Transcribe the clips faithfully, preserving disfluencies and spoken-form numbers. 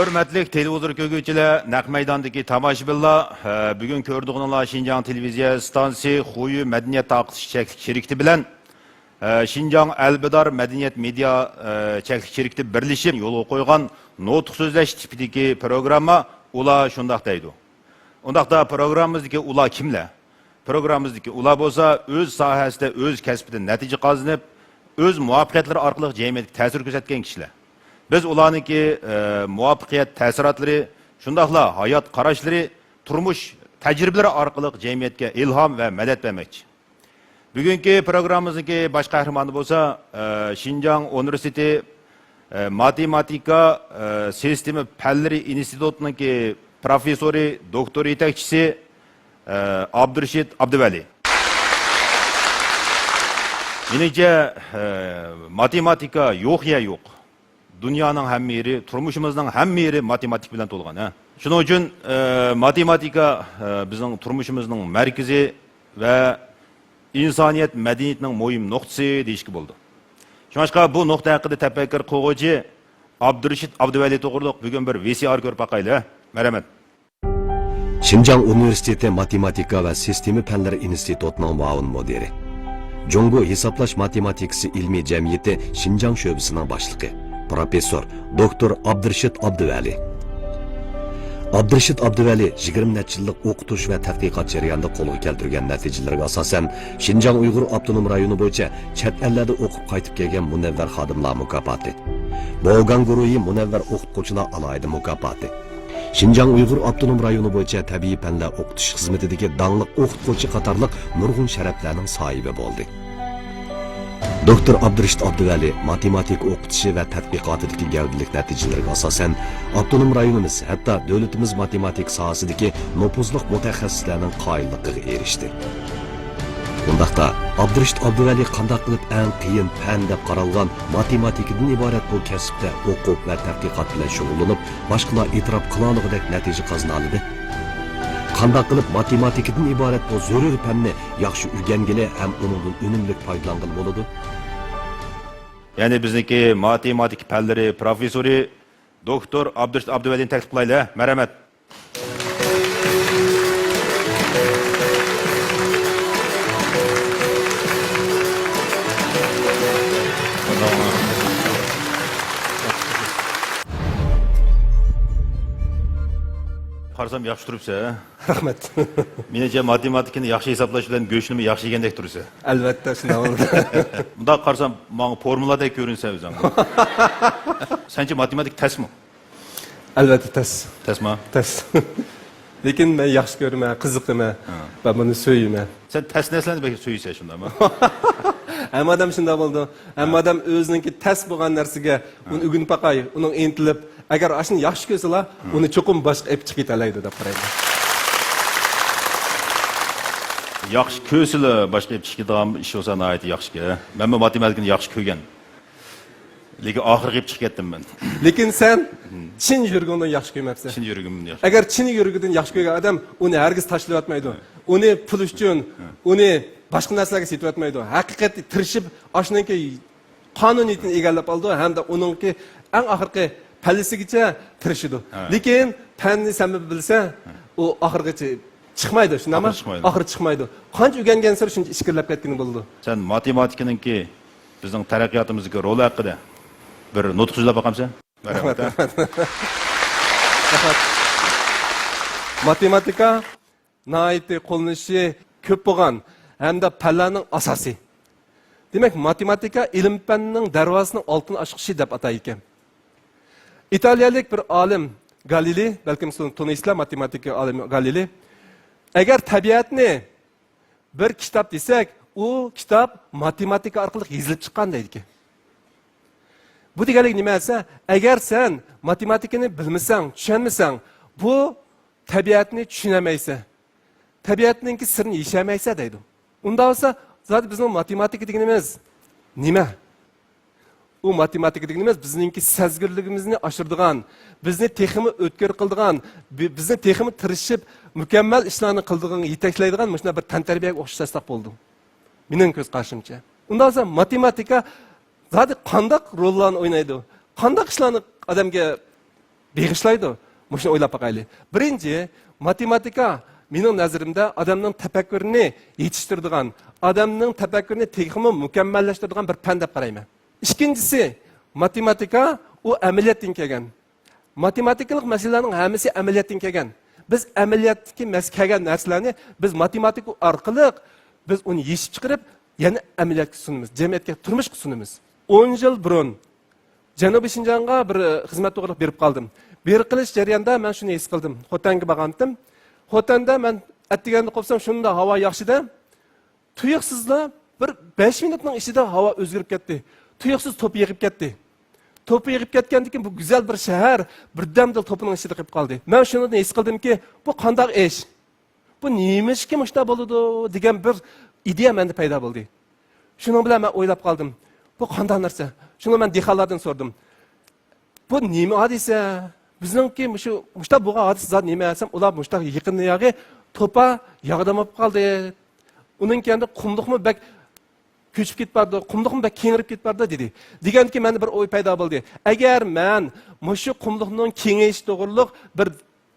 ھۆرمەتلىك تېلېۋىزور كۆرگۈچىلەر، نەق مەيداندىكى تاماشىبىنلار، ھە، بۈگۈن كۆرىدىغىنىڭلار شىنجاڭ تېلېۋىزىيە ئىستانسىسى خۇيۈ مەدەنىيەت تارقىتىش چەكلىك شىركىتى بىلەن، ھە، شىنجاڭ ئەلبىدار مەدەنىيەت مېدىيا، ھە، چەكلىك شىركىتى بىرلىشىپ يولغا قويغان نۇتۇق سۆزلەش تىپىدىكى پروگرامما ئۇلار شۇنداق دەيدۇ. ئۇنداقتا پروگراممىمىزدىكى ئۇلار كىملەر؟ پروگراممىمىزدىكى ئۇلار بولسا ئۆز ساھەسىدە، ئۆز كەسپىدە نەتىجە قازىنىپ، ئۆز مۇۋەپپەقىيەتلىرى ئارقىلىق جەمئىيەتكە تەسىر كۆرسەتكەن كىشىلەر. بىز ئۇلارنىڭكى، ئە، مۇۋەپپەقىيەت تەسىراتلىرى، شۇنداقلا ھايات قاراشلىرى، تۇرمۇش تەجرىبىلىرى ئارقىلىق جەمئىيەتكە ئىلھام ۋە مەدەت بەرمەكچى. بۈگۈنكى پروگراممىمىزنىڭكى باش قەھرىمانى بولسا، ئە، شىنجاڭ ئۇنىۋېرسىتېتى، ئە، ماتېماتىكا، ئە، سىستېما پەنلىرى ئىنستىتۇتىنىڭكى پروفېسسورى، دوكتور يېتەكچىسى، ئە، ئابدۇرېشىت ئابدۇۋەلى. مېنىڭچە، ئە، ماتېماتىكا يوق يەر يوق. دۇنيانىڭ ھەممە يېرى، تۇرمۇشىمىزنىڭ ھەممە يېرى ماتېماتىكا بىلەن تولغان، ھە. شۇنىڭ ئۈچۈن، ئە، ماتېماتىكا، ئە، بىزنىڭ تۇرمۇشىمىزنىڭ مەركىزى ۋە ئىنسانىيەت مەدەنىيىتىنىڭ مۇھىم نۇقتىسى دېيىشكە بولىدۇ. شۇڭلاشقا بۇ نۇقتا ھەققىدە تەپەككۇر قىلغۇچى ئابدۇرېشىت ئابدۇۋەلى توغرۇلۇق بۈگۈن بىر ۋى سى ئار كۆرۈپ باقايلى، ھە؟ مەرھەمەت. شىنجاڭ ئۇنىۋېرسىتېتى ماتېماتىكا ۋە سىستېما پەنلىرى ئىنستىتۇتىنىڭ مۇئاۋىن مۇدىرى، جۇڭگو ھېسابلاش ماتېماتىكىسى ئىلمىي جەمئىيىتى شىنجاڭ شۆبىسىنىڭ باشلىقى، پروفېسسور، دوكتور ئابدۇرېشىت ئابدۇۋەلى. ئابدۇرېشىت ئابدۇۋەلى يىگىرمە نەچچە يىللىق ئوقۇتۇش ۋە تەتقىقات جەريانىدا قولغا كەلتۈرگەن نەتىجىلىرىگە ئاساسەن، شىنجاڭ ئۇيغۇر ئاپتونوم رايونى بويىچە چەت ئەللەردە ئوقۇپ قايتىپ كەلگەن مۇنەۋۋەر خادىملار مۇكاپاتى، بوگاڭ گۇرۇھى مۇنەۋۋەر ئوقۇتقۇچىلار ئالاھىدە مۇكاپاتى، شىنجاڭ ئۇيغۇر ئاپتونوم رايونى بويىچە تەبىئىي پەنلەر ئوقۇتۇش خىزمىتىدىكى داڭلىق ئوقۇتقۇچى قاتارلىق نۇرغۇن شەرەپلەرنىڭ ساھىبى بولدى. دوكتور ئابدۇرېشىت ئابدۇۋەلى ماتېماتىكا ئوقۇتۇشى ۋە تەتقىقاتىدىكى گەۋدىلىك نەتىجىلىرىگە ئاساسەن، ئاپتونوم رايونىمىز، ھەتتا دۆلىتىمىز ماتېماتىكا ساھەسىدىكى نوپۇزلۇق مۇتەخەسسىسلەرنىڭ قايىللىقىغا ئېرىشتى. ئۇنداقتا، ئابدۇرېشىت ئابدۇۋەلى قانداق قىلىپ ئەڭ قىيىن پەن دەپ قارالغان ماتېماتىكىدىن ئىبارەت بۇ كەسىپتە ئوقۇپ ۋە تەتقىقات بىلەن شۇغۇللىنىپ، باشقىلار ئېتىراپ قىلالىغۇدەك نەتىجە قازىنالىدى؟ قانداق قىلىپ ماتېماتىكىدىن ئىبارەت بۇ زۆرۈر پەننى ياخشى ئۆگەنگىلى ھەم ئۇنىڭدىن ئۈنۈملۈك پايدىلانغىلى بولىدۇ؟ يەنى بىزنىڭكى ماتېماتىكا پەنلىرى پروفېسسورى، دوكتور ئابدۇرېشىت ئابدۇۋەلىنى تەكلىپ قىلايلى. مەرھەمەت. قارىسام ياخشى تۇرۇپسەن. رەھمەت. مېنىڭچە ماتېماتىكىنى ياخشى ھېسابلاش بىلەن گۆشنىمۇ ياخشى يېگەندەك تۇرىسەن. ئەلۋەتتە، شۇنداق بولىدۇ. مۇنداق قارىسام، ماڭا فورمۇلادەك كۆرۈنىسەن ئۆزۈڭ. سەنچە ماتېماتىكا تەسمۇ؟ ئەلۋەتتە تەس. تەسما؟ تەس. لېكىن مەن ياخشى كۆرىمەن، قىزىقىمەن. ھە. مەن بۇنى سۆيىمەن. سەن تەس نەرسىلەرنى بەك سۆيىسەن شۇنداقمۇ؟ ھەممە ئادەم شۇنداق بولىدۇ. ھەممە ئادەم ئۆزىنىڭكى تەس بولغان نەرسىگە ئۇنى ئۆگىنىپ باقاي، ئۇنىڭ ئىنتىلىپ، ئەگەر ئاشۇنى ياخشى كۆرسىلا، ئۇنى چوقۇم باشقا ئېلىپ چىقىپ كېتەلەيدۇ دەپ قارايمەن. ياخشى كۆرسىلا باشقا ئېلىپ چىقىپ كېتىدىغان ئىش بولسا ناھايىتى ياخشىكەن. مەنمۇ ماتېماتىكىنى ياخشى كۆرگەن. لېكىن ئاخىرقى يىپ چىقىپ كەتتىم مەن. لېكىن سەن چىن يۈرىكىڭدىن ياخشى كۆرمەپسەن. چىن يۈرىكىمدىن ياخشى. ئەگەر چىن يۈرىكىدىن ياخشى كۆرگەن ئادەم ئۇنى ھەرگىز تاشلىۋەتمەيدۇ. ھە. ئۇنى پۇل ئۈچۈن، ھە، ئۇنى باشقا نەرسىلەرگە سېتىۋەتمەيدۇ. ھەقىقەتنى تىرىشىپ، ئاشۇنىڭكى قانۇنىيىتىنى ئىگىلەپ ئالىدۇ ھەمدە ئۇنىڭكى ئەڭ ئاخىرقى پەللىسىگىچە تىرىشىدۇ. ھە. لېكىن پەننى سەن بىلسەڭ، ھە، ئۇ ئاخىرغىچە چىقمايدۇ، شۇنداقمۇ؟ ئاخىرى چىقمايدۇ. ئاخىرى چىقمايدۇ. قانچە ئۆگەنگەنسېرى شۇنچە ئىچكىرىلەپ كەتكىنى بولىدۇ. سەن ماتېماتىكىنىڭكى بىزنىڭ تەرەققىياتىمىزدىكى رولى ھەققىدە بىر نۇتۇق سۆزلەپ باقامسەن؟ رەھمەت، رەھمەت. رەھمەت. ماتېماتىكا ناھايىتى قوللىنىشى كۆپ بولغان ھەمدە پەنلەرنىڭ ئاساسى. دېمەك، ماتېماتىكا ئىلىم پەننىڭ دەرۋازىسىنىڭ ئالتۇن ئاچقۇچى دەپ ئاتايدىكەن. ئىتالىيەلىك بىر ئالىم گالىلېي، بەلكىم سىز تونۇيسىزلار، ماتېماتىكا ئالىمى گالىلېي. ئەگەر تەبىئەتنى بىر كىتاب دېسەك، ئۇ كىتاب ماتېماتىكا ئارقىلىق يېزىلىپ چىققان دەيدىكەن. بۇ دېگەنلىك نېمە دېسە، ئەگەر سەن ماتېماتىكىنى بىلمىسەڭ، چۈشەنمىسەڭ، بۇ تەبىئەتنى چۈشىنەلمەيسەن. تەبىئەتنىڭكى سىرىنى يېشەلمەيسەن دەيدۇ. ئۇنداق بولسا، زادى بىزنىڭ ماتېماتىكا دېگىنىمىز نېمە؟ ئۇ ماتېماتىكا دېگىنىمىز بىزنىڭكى سەزگۈرلۈكىمىزنى ئاشۇرىدىغان، بىزنى تېخىمۇ ئۆتكۈر قىلىدىغان، بى-، بىزنى تېخىمۇ تىرىشىپ، مۇكەممەل ئىشلارنى قىلىدىغان، يېتەكلەيدىغان مۇشۇنداق بىر تەنتەربىيەگە ئوخشاش دەسسەق بولىدۇ. مېنىڭ كۆز قارىشىمچە. ئۇنداق بولسا ماتېماتىكا زادى قانداق روللارنى ئوينايدۇ؟ قانداق ئىشلارنى ئادەمگە بېغىشلايدۇ. مۇشۇنى ئويلاپ باقايلى. بىرىنچى، ماتېماتىكا مېنىڭ نەزىرىمدە ئادەمنىڭ تەپەككۇرىنى يېتىشتۈرىدىغان، ئادەمنىڭ تەپەككۇرىنى تېخىمۇ مۇكەممەللەشتۈرىدىغان بىر پەن دەپ قارايمەن. ئىككىنچىسى، ماتېماتىكا ئۇ ئەمەلىيەتتىن كەلگەن. ماتېماتىكىلىق مەسىلىلەرنىڭ ھەممىسى ئەمەلىيەتتىن كەلگەن. بىز ئەمەلىيەتتىكى مەس-، كەلگەن نەرسىلەرنى بىز ماتېماتىكا ئارقىلىق بىز ئۇنى يېشىپ چىقىرىپ، يەنە ئەمەلىيەتكە سۇنىمىز، جەمئىيەتكە، تۇرمۇشقا سۇنىمىز. ئون يىل بۇرۇن جەنۇبىي شىنجاڭغا بىر، ئە، خىزمەت توغرىلىق بېرىپ قالدىم. بېرىپ قېلىش جەريانىدا مەن شۇنى ھېس قىلدىم. خوتەنگە بارغانتىم. خوتەندە مەن ئەتىگەندە قوپسام، شۇنداق ھاۋا ياخشىدا، تۇيۇقسىزلا بىر بەش مىنۇتنىڭ ئىچىدە ھاۋا ئۆزگىرىپ كەتتى. تۇيۇقسىز توپا يېغىپ كەتتى. توپا يېغىپ كەتكەندىن كېيىن بۇ گۈزەل بىر شەھەر بىردەمدىلا توپىنىڭ ئىچىدە قېلىپ قالدى. مەن شۇنىڭدىن ھېس قىلدىمكى، بۇ قانداق ئىش؟ بۇ نېمىشقا مۇشۇنداق بولىدۇ دېگەن بىر ئىدىيە مەندە پەيدا بولدى. شۇنىڭ بىلەن مەن ئويلاپ قالدىم. بۇ قانداق نەرسە؟ شۇڭا مەن دېھقانلاردىن سورىدىم. بۇ نېمە ھادىسە؟ بىزنىڭكى مۇشۇ، مۇشۇنداق بولغان ھادىسە زادى نېمە دېسەم، ئۇلار مۇشۇنداق يېقىندا ياغى توپا ياغدام بولۇپ قالدى. ئۇنىڭ كەينىدە قۇملۇقمۇ بەك كۆچۈپ كېتىپ بارىدۇ، قۇملۇقمۇ بەك كېڭىيىپ كېتىپ بارىدۇ، دېدى. دېگەندىكىن مەندە بىر ئوي پەيدا بولدى. ئەگەر مەن مۇشۇ قۇملۇقنىڭ كېڭىيىشى توغرۇلۇق بىر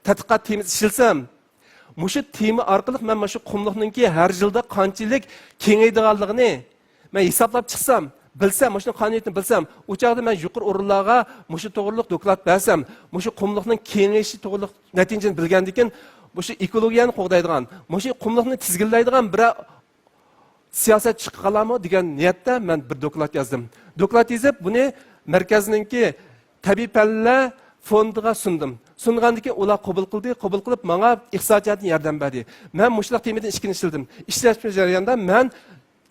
تەتقىقات تېمىسى ئىشلىسەم، مۇشۇ تېما ئارقىلىق مەن مۇشۇ قۇملۇقنىڭكى ھەر يىلدا قانچىلىك كېڭىيىدىغانلىقىنى مەن ھېسابلاپ چىقسام، بىلسەم، مۇشۇنىڭ قانۇنىيىتىنى بىلسەم، ئۇ چاغدا مەن يۇقىرى ئورۇنلارغا مۇشۇ توغرۇلۇق دوكلات بەرسەم، مۇشۇ قۇملۇقنىڭ كېڭىيىشى توغرۇلۇق نەتىجىنى بىلگەندىكىن، مۇشۇ ئېكولوگىيەنى قوغدايدىغان، مۇشۇ قۇملۇقنى تىزگىنلەيدىغان بىرەر سىياسەت چىققانلارمۇ دېگەن نىيەتتە مەن بىر دوكلات يازدىم. دوكلات يېزىپ، بۇنى مەركەزنىڭكى تەبىئىي پەنلەر فوندىغا سۇندۇم. سۇنغاندىن كېيىن ئۇلار قوبۇل قىلدى، قوبۇل قىلىپ ماڭا ئىقتىسادىي جەھەتتىن ياردەم بەردى. مەن مۇشۇنداق تېمىدىن ئىككىنچى ئىشلىدىم. ئىشلەش جەريانىدا مەن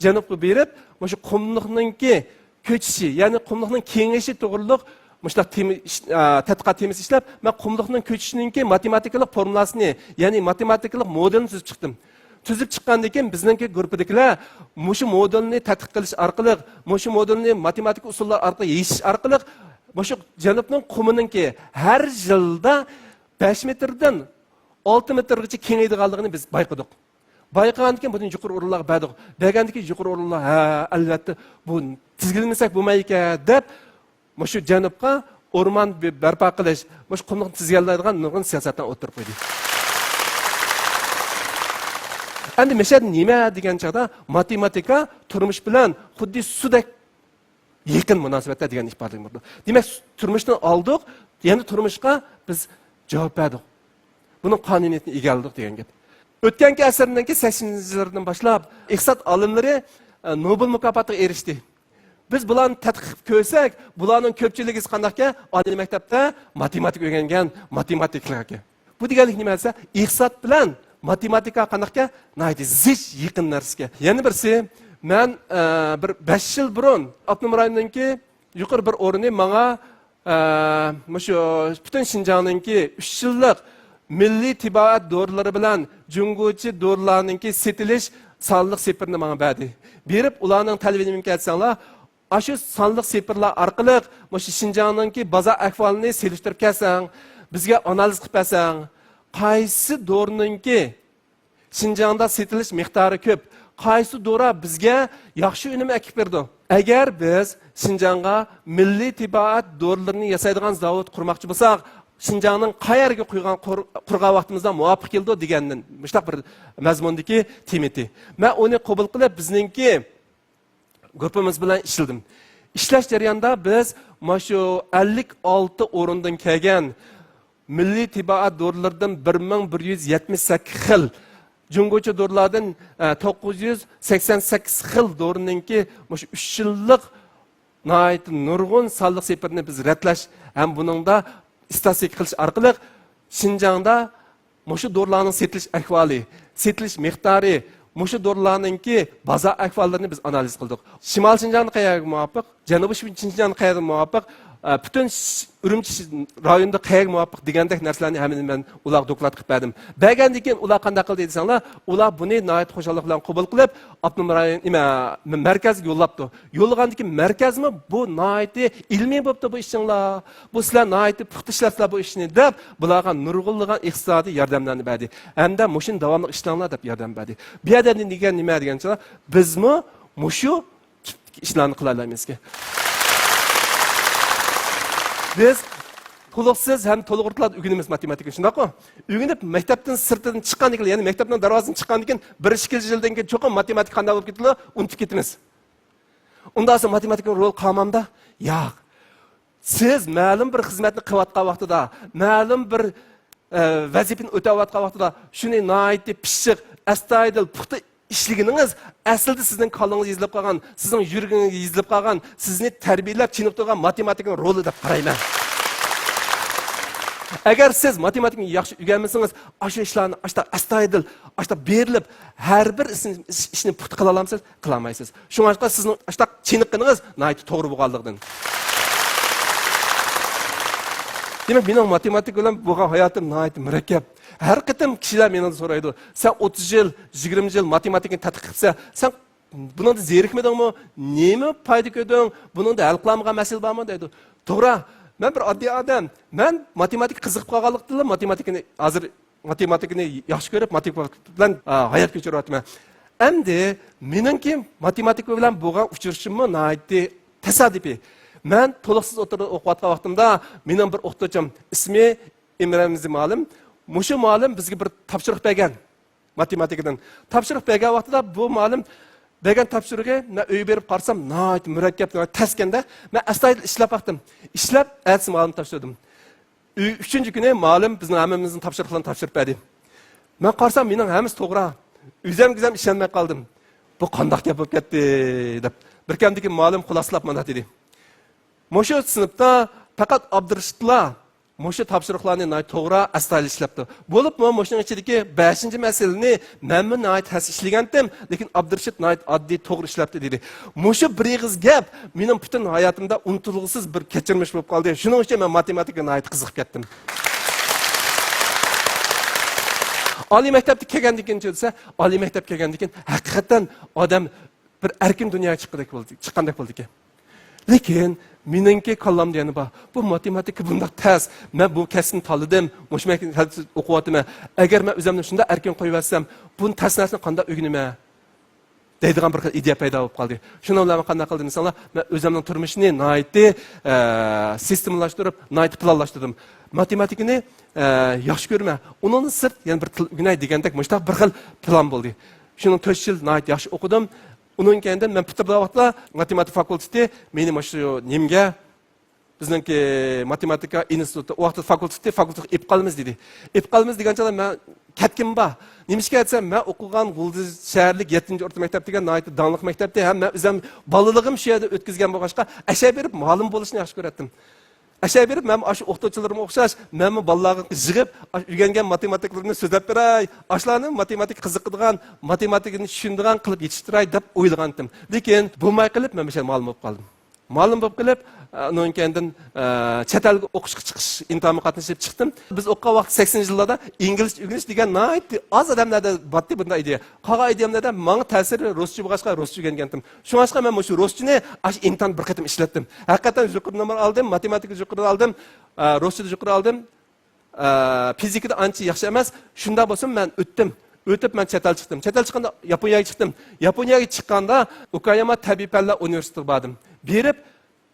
جەنۇبقا بېرىپ، مۇشۇ قۇملۇقنىڭكى كۆچۈشى، يەنى قۇملۇقنىڭ كېڭىيىشى توغرۇلۇق مۇشۇنداق تېما ئىش-، ئا، تەتقىقات تېمىسى ئىشلەپ، مەن قۇملۇقنىڭ كۆچۈشىنىڭكى ماتېماتىكىلىق فورمۇلاسىنى، يەنى ماتېماتىكىلىق مودېلىنى تۈزۈپ چىقتىم. تۈزۈپ چىققاندىن كېيىن بىزنىڭكى گۇرۇپپىدىكىلەر مۇشۇ مودېلنى تەتقىق قىلىش ئارقىلىق، مۇشۇ مودېلنى ماتېماتىكا ئۇسۇللار ئارقىلىق يېشىش ئارقىلىق مۇشۇ جەنۇبنىڭ قۇمىنىڭكى ھەر يىلدا بەش مېتىردىن ئالتە مېتىرغىچە كېڭىيىدىغانلىقىنى بىز بايقىدۇق. بايقىغاندىن كېيىن بۇنى يۇقىرى ئورۇنلارغا بەردۇق. بەرگەندىن كېيىن يۇقىرى ئورۇنلار، ھە، ئەلۋەتتە، بۇ تىزگىنلىمىسەك بولمايدىكەن دەپ، مۇشۇ جەنۇبقا ئورمان بى-، بەرپا قىلىش، مۇشۇ قۇملۇقنى تىزگىنلەيدىغان نۇرغۇن سىياسەتلەرنى ئوتتۇرىغا قويدى. ئەمدى مەشەدە نېمە دېگەن چاغدا، ماتېماتىكا تۇرمۇش بىلەن خۇددى سۇدەك يېقىن مۇناسىۋەتتە دېگەن ئىپادىنى بولىدۇ. دېمەك، تۇرمۇشتىن ئالدۇق، يەنە تۇرمۇشقا بىز جاۋاب بەردۇق. بۇنىڭ قانۇنىيىتىنى ئىگىلىدۇق دېگەن گەپ. ئۆتكەنكى ئەسىرنىڭكى سەكسىنىنچى يىللىرىدىن باشلاپ ئىقتىساد ئالىملىرى، ئە، نوبېل مۇكاپاتىغا ئېرىشتى. بىز بۇلارنى تەتقىق قىلىپ كۆرسەك، بۇلارنىڭ كۆپچىلىكى قانداقكەن؟ ئالىي مەكتەپتە ماتېماتىكا ئۆگەنگەن ماتېماتىكلار ئىكەن. بۇ دېگەنلىك نېمە دېسە، ئىقتىساد بىلەن ماتېماتىكا قانداقكەن؟ ناھايىتى زىچ يېقىن نەرسىكەن. يەنە بىرسى، مەن، ئە، بىر بەش يىل بۇرۇن ئاپتونوم رايوننىڭكى يۇقىرى بىر ئورنى ماڭا، ئە، مۇشۇ پۈتۈن شىنجاڭنىڭكى ئۈچ يىللىق مىللىي تېبابەت دورىلىرى بىلەن جۇڭگوچە دورىلارنىڭكى سېتىلىش سانلىق سېپىرىنى ماڭا بەردى. بېرىپ ئۇلارنىڭ تەلىپىنى ئېيتساڭلار، ئاشۇ سانلىق سېپىرلار ئارقىلىق مۇشۇ شىنجاڭنىڭكى بازار ئەھۋالىنى سېلىشتۇرۇپ كەلسەڭ، بىزگە ئانالىز قىلىپ بەرسەڭ، قايسى دورىنىڭكى شىنجاڭدا سېتىلىش مىقدارى كۆپ، قايسى دورا بىزگە ياخشى ئۈنۈم ئەكىپ بېرىدۇ؟ ئەگەر بىز شىنجاڭغا مىللىي تېبابەت دورىلىرىنى ياسايدىغان زاۋۇت قۇرماقچى بولساق، شىنجاڭنىڭ قەيەرگە قۇيغان، قۇر-، قۇرغان ۋاقتىمىزدا مۇۋاپىق كېلىدۇ دېگەندىن، مۇشۇنداق بىر مەزمۇندىكى تېمىتى. مەن ئۇنى قوبۇل قىلىپ، بىزنىڭكى گۇرۇپپىمىز بىلەن ئىشلىدىم. ئىشلەش جەريانىدا بىز مانا شۇ ئەللىك ئالتە ئورۇندىن كەلگەن مىللىي تېبابەت دورىلىرىدىن بىر مىڭ بىر يۈز يەتمىش سەككىز خىل، جۇڭگوچە دورىلاردىن، ئە، توققۇز يۈز سەكسەن سەككىز خىل دورىنىڭكى مۇشۇ ئۈچ يىللىق ناھايىتى نۇرغۇن سانلىق سېپىرنى بىز رەتلەش ھەم بۇنىڭدا ئىستاتىستىكا قىلىش ئارقىلىق شىنجاڭدا مۇشۇ دورىلارنىڭ سېتىلىش ئەھۋالى، سېتىلىش مىقدارى، مۇشۇ دورىلارنىڭكى بازار ئەھۋاللىرىنى بىز ئانالىز قىلدۇق. شىمال شىنجاڭدا قەيەرگە مۇۋاپىق، جەنۇبىي شىنجاڭدا قەيەرگە مۇۋاپىق، ئە، پۈتۈن ش-، ئۈرۈمچى ش-، رايونىدا قەيەرگە مۇۋاپىق دېگەندەك نەرسىلەرنى ھەممىنى مەن ئۇلارغا دوكلات قىلىپ بەردىم. بەرگەندىن كېيىن ئۇلار قانداق قىلدى دېسەڭلار، ئۇلار بۇنى ناھايىتى خۇشاللىق بىلەن قوبۇل قىلىپ، ئاپتونوم رايون، نېمە، مەركەزگە يوللاپتۇ. يوللىغاندىن كېيىن مەركەزمۇ بۇ ناھايىتى ئىلمىي بوپتۇ بۇ ئىشىڭلار. بۇ سىلەر ناھايىتى پۇختا ئىشلەپسىلەر بۇ ئىشنى دەپ، بۇلارغا نۇرغۇنلىغان ئىقتىسادىي ياردەملەرنى بەردى. ھەمدە مۇشۇنى داۋاملىق ئىشلەڭلار دەپ ياردەم بەردى. بۇ يەردە دېگەن نېمە دېگەن چاغدا، بىزمۇ مۇشۇ تىپتىكى ئىشلارنى قىلالايمىزكى. بىز تولۇقسىز ھەم تولۇق ئورتىلاردا ئۆگىنىمىز ماتېماتىكىنى، شۇنداققۇ؟ ئۆگىنىپ، مەكتەپتىن سىرتىدىن چىققاندىن كېيىن، يەنى مەكتەپنىڭ دەرۋازىسىدىن چىققاندىن كېيىن بىر ئىككى يىلدىن كېيىن چوقۇم ماتېماتىكا قانداق بولۇپ كېتىدۇ، ئۇنتۇپ كېتىمىز. ئۇنداق بولسا ماتېماتىكىنىڭ رولى قالمامدا؟ ياق. سىز مەلۇم بىر خىزمەتنى قىلىۋاتقان ۋاقتىدا، مەلۇم بىر، ئە، ۋەزىپىنى ئۆتەۋاتقان ۋاقتىدا شۇنى ناھايىتى پىششىق، ئەستايىدىل، پۇختا ئىشلىگىنىڭىز ئەسلىدە سىزنىڭ كاللىڭىزدا يېزىلىپ قالغان، سىزنىڭ يۈرىكىڭىزگە يېزىلىپ قالغان، سىزنى تەربىيەلەپ چېنىقتۇرغان ماتېماتىكىنىڭ رولى دەپ قارايمەن. ئەگەر سىز ماتېماتىكىنى ياخشى ئۆگەنمىسىڭىز، ئاشۇ ئىشلارنى ئاشتا ئەستايىدىل، ئاشتا بېرىلىپ، ھەر بىر ئىشنى، ئىشنى پۇختا قىلالامسىز؟ قىلالمايسىز. شۇڭلاشقا سىزنىڭ ئاشتا چېنىققىنىڭىز ناھايىتى توغرا بولغانلىقىدىن. دېمەك، مېنىڭ ماتېماتىكا بىلەن بولغان ھاياتىم ناھايىتى مۇرەككەپ. ھەر قېتىم كىشىلەر مېنىڭدىن سورايدۇ، سەن ئوتتۇز يىل، يىگىرمە يىل ماتېماتىكىنى تەتقىق قىلىپسەن، سەن بۇنىڭدا زېرىكمىدىڭمۇ؟ نېمە پايدا كۆردۈڭ؟ بۇنىڭدا ھەل قىلالمىغان مەسىلە بارمۇ؟ دەيدۇ. توغرا، مەن بىر ئاددىي ئادەم. مەن ماتېماتىكا قىزىقىپ قالغانلىقتىنلا ماتېماتىكىنى ھازىر ماتېماتىكىنى ياخشى كۆرۈپ، ماتېماتىكا بىلەن، ئا، ھايات كەچۈرۈۋاتىمەن. ئەمدى مېنىڭكى ماتېماتىكا بىلەن بولغان ئۇچرىشىشىممۇ ناھايىتى تاسادىپىي. مەن تولۇقسىز ئوتتۇرىدا ئوقۇۋاتقان ۋاقتىمدا مېنىڭ بىر ئوقۇتقۇچىم، ئىسمى ئىمرەمزى مۇئەللىم، مۇشۇ مۇئەللىم بىزگە بىر تاپشۇرۇق بەرگەن. ماتېماتىكىدىن تاپشۇرۇق بەرگەن ۋاقتىدا بۇ مۇئەللىم بەرگەن تاپشۇرۇقى مەن ئۆيگە بېرىپ قارىسام، ناھايىتى مۇرەككەپ، ناھايىتى تەسكەندە. مەن ئەستايىدىل ئىشلەپ باقتىم. ئىشلەپ، ئەتىسى مۇئەللىم تاپشۇردۇم. ئۈ-، ئۈچىنچى كۈنى مۇئەللىم بىزنىڭ ھەممىمىزنىڭ تاپشۇرۇقلىرىنى تاپشۇرۇپ بەردى. مەن قارىسام، مېنىڭ ھەممىسى توغرا. ئۆزۈمگە ئۆزۈم ئىشەنمەي قالدىم. بۇ قانداق گەپ بولۇپ كەتتى دەپ. بىر كەمدىكى مۇئەللىم خۇلاسىلاپ مانا دېدى. مۇشۇ سىنىپتا پەقەت ئابدۇرېشىتلا مۇشۇ تاپشۇرۇقلارنى ناھايىتى توغرا، ئەستايىدىل ئىشلەپتۇ. بولۇپمۇ مۇشۇنىڭ ئىچىدىكى بەشىنچى مەسىلىنى مەنمۇ ناھايىتى تەس ئىشلىگەنتىم، لېكىن ئابدۇرېشىت ناھايىتى ئاددىي، توغرا ئىشلەپتۇ، دېدى. مۇشۇ بىر ئېغىز گەپ مېنىڭ پۈتۈن ھاياتىمدا ئۇنتۇلغۇسىز بىر كەچۈرمىش بولۇپ قالدى. شۇنىڭ ئۈچۈن مەن ماتېماتىكىغا ناھايىتى قىزىقىپ كەتتىم. ئالىي مەكتەپكە كەلگەندىن كېيىن دېسە، ئالىي مەكتەپكە كەلگەندىن كېيىن ھەقىقەتەن ئادەم بىر ئەركىن دۇنياغا چىققىدەك بولدى، چىققاندەك بولدىكەن. لېكىن مېنىڭكى كاللامدا يەنە بار. بۇ ماتېماتىكا بۇنداق تەس. مەن بۇ كەسىپنى تاللىدىم. مۇشۇ مەكتەپتە ئوقۇۋاتىمەن. ئەگەر مەن ئۆزۈمنى شۇنداق ئەركىن قويۇۋەتسەم، بۇ تەس نەرسىنى قانداق ئۆگىنىمەن؟ دەيدىغان بىر خىل ئىدىيە پەيدا بولۇپ قالدى. شۇنىڭ بىلەن مەن قانداق قىلدىم دېسەڭلار، مەن ئۆزۈمنىڭ تۇرمۇشىنى ناھايىتى، ئە، سىستېمىلاشتۇرۇپ، ناھايىتى پىلانلاشتۇردۇم. ماتېماتىكىنى، ئە، ياخشى كۆرىمەن. ئۇنىڭدىن سىرت يەنە بىر تىل ئۆگىنەي دېگەندەك مۇشۇنداق بىر خىل پىلان بولدى. شۇنىڭ تۆت يىل ناھايىتى ياخشى ئوقۇدۇم. ئۇنىڭ كەينىدىن مەن پۈتتۈرگەن ۋاقىتتا ماتېماتىكا فاكۇلتېتى مېنى مانا شۇ نېمىگە، بىزنىڭكى ماتېماتىكا ئىنستىتۇتى، ئۇ ۋاقىتتا فاكۇلتېتى، فاكۇلتېتقا ئېلىپ قالىمىز دېدى. ئېلىپ قالىمىز دېگەن چاغدا مەن كەتكۈم بار. نېمىشقا دېسەم، مەن ئوقۇغان غۇلجا شەھەرلىك يەتتىنچى ئورتا مەكتەپ دېگەن ناھايىتى داڭلىق مەكتەپتى ھەم مەن ئۆزۈم بالىلىقىم شۇ يەردە ئۆتكۈزگەن بولغاچقا، ئەشەگە بېرىپ مۇئەللىم بولۇشنى ياخشى كۆرەتتىم. ئەشەگە بېرىپ، مەن ئاشۇ ئوقۇتقۇچىلىرىمغا ئوخشاش، مەنمۇ بالىلارغا يىغىپ، ئاشۇ ئۆگەنگەن ماتېماتىكىلىرىمنى سۆزلەپ بېرەي، ئاشۇلارنى ماتېماتىكا قىزىقىدىغان، ماتېماتىكىنى چۈشىنىدىغان قىلىپ يېتىشتۈرەي دەپ ئويلىغانتىم. لېكىن بولماي قېلىپ، مەن مۇشۇ يەردە مۇئەللىم بولۇپ قالدىم. مۇئەللىم بولۇپ قېلىپ، ئۇنىڭ كەينىدىن، ئە، چەت ئەلگە ئوقۇشقا چىقىش ئىمتىھانىمغا قاتنىشىپ چىقتىم. بىز ئوقۇغان ۋاقىت سەكسىنىنچى يىللاردا ئىنگلىزچە ئۆگىنىش دېگەن ناھايىتى ئاز ئادەملەردە بارتتى بۇنداق ئىدىيە. قالغان ئىدىيەملەردە ماڭا تەسىرى رۇسچە بولغاچقا رۇسچە ئۆگەنگەنتىم. شۇڭلاشقا مەن مۇشۇ رۇسچىنى ئاشۇ ئىمتىھان بىر قېتىم ئىشلەتتىم. ھەقىقەتەن يۇقىرى نومۇر ئالدىم، ماتېماتىكا يۇقىرى ئالدىم، ئە، رۇسچىدا يۇقىرى ئالدىم، ئە، فىزىكىدا ئانچە ياخشى ئەمەس. شۇنداق بولسىمۇ مەن ئۆتتۈم. ئۆتۈپ مەن چەت ئەل چىقتىم. چەت ئەل چىققاندا ياپونىيەگە چىقتىم. ياپونىيەگە چىققاندا ئوكاياما تەبىئىي پەنلەر ئۇنىۋېرسىتېتىغا باردىم. بېرىپ،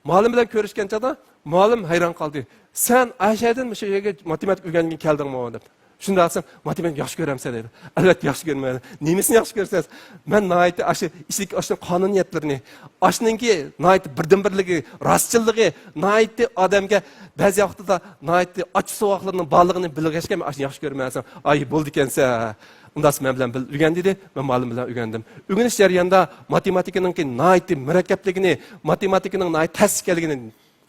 مۇئەللىم بىلەن كۆرۈشكەن چاغدا مۇئەللىم ھەيران قالدى. «سەن ئاشەدىن مۇشۇ يەرگە ماتېماتىكا ئۆگەنگىلى كەلدىڭمۇ؟» دەپ. شۇنداق دېسەم، «ماتېماتىكا ياخشى كۆرەمسەن؟» دەيدۇ. «ئەلۋەتتە ياخشى كۆرىمەن.» «نېمىسىنى ياخشى كۆرىسەن؟» «مەن ناھايىتى ئاشۇ ئىچىدىكى ئاشۇنىڭ قانۇنىيەتلىرىنى، ئاشۇنىڭكى ناھايىتى بىردىنبىرلىكى، راستچىللىقى، ناھايىتى ئادەمگە بەزى ۋاقتىدا ناھايىتى ئاچچىق سوغۇقلىرىنىڭ بارلىقىنى بىلگەچكە، مەن ئاشۇنى ياخشى كۆرىمەن.» دېسەم، «ئاي، بولىدىكەنسەن.» ئۇنداقسا مەن بىلەن بىل ئۆگەن دېدى. مەن مۇئەللىم بىلەن ئۆگەندىم. ئۆگىنىش جەريانىدا ماتېماتىكىنىڭكى ناھايىتى مۇرەككەپلىكىنى، ماتېماتىكىنىڭ ناھايىتى تەس ئىكەنلىكىنى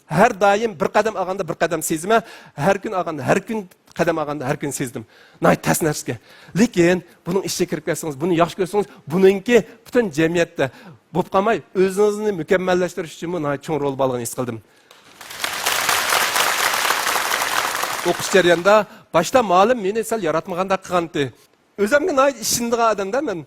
ھەر دائىم بىر قەدەم ئالغاندا بىر قەدەم سېزىمەن، ھەر كۈن ئالغاندا ھەر كۈن قەدەم ئالغاندا ھەر كۈن سېزدىم. ناھايىتى تەس نەرسىكەن. لېكىن بۇنىڭ ئىچىگە كىرىپ كەتسىڭىز، بۇنى ياخشى كۆرسىڭىز، بۇنىڭكى پۈتۈن جەمئىيەتتە بولۇپ قالماي، ئۆزىڭىزنى مۇكەممەللەشتۈرۈش ئۈچۈنمۇ ناھايىتى چوڭ رول بارلىقىنى ھېس قىلدىم. ئوقۇش جەريانىدا باشتا مۇئەللىم مېنى سەل ياراتمىغاندەك قىلغانتى. ئۆزۈمگە ناھايىتى ئىشىنىدىغان ئادەمدە مەن.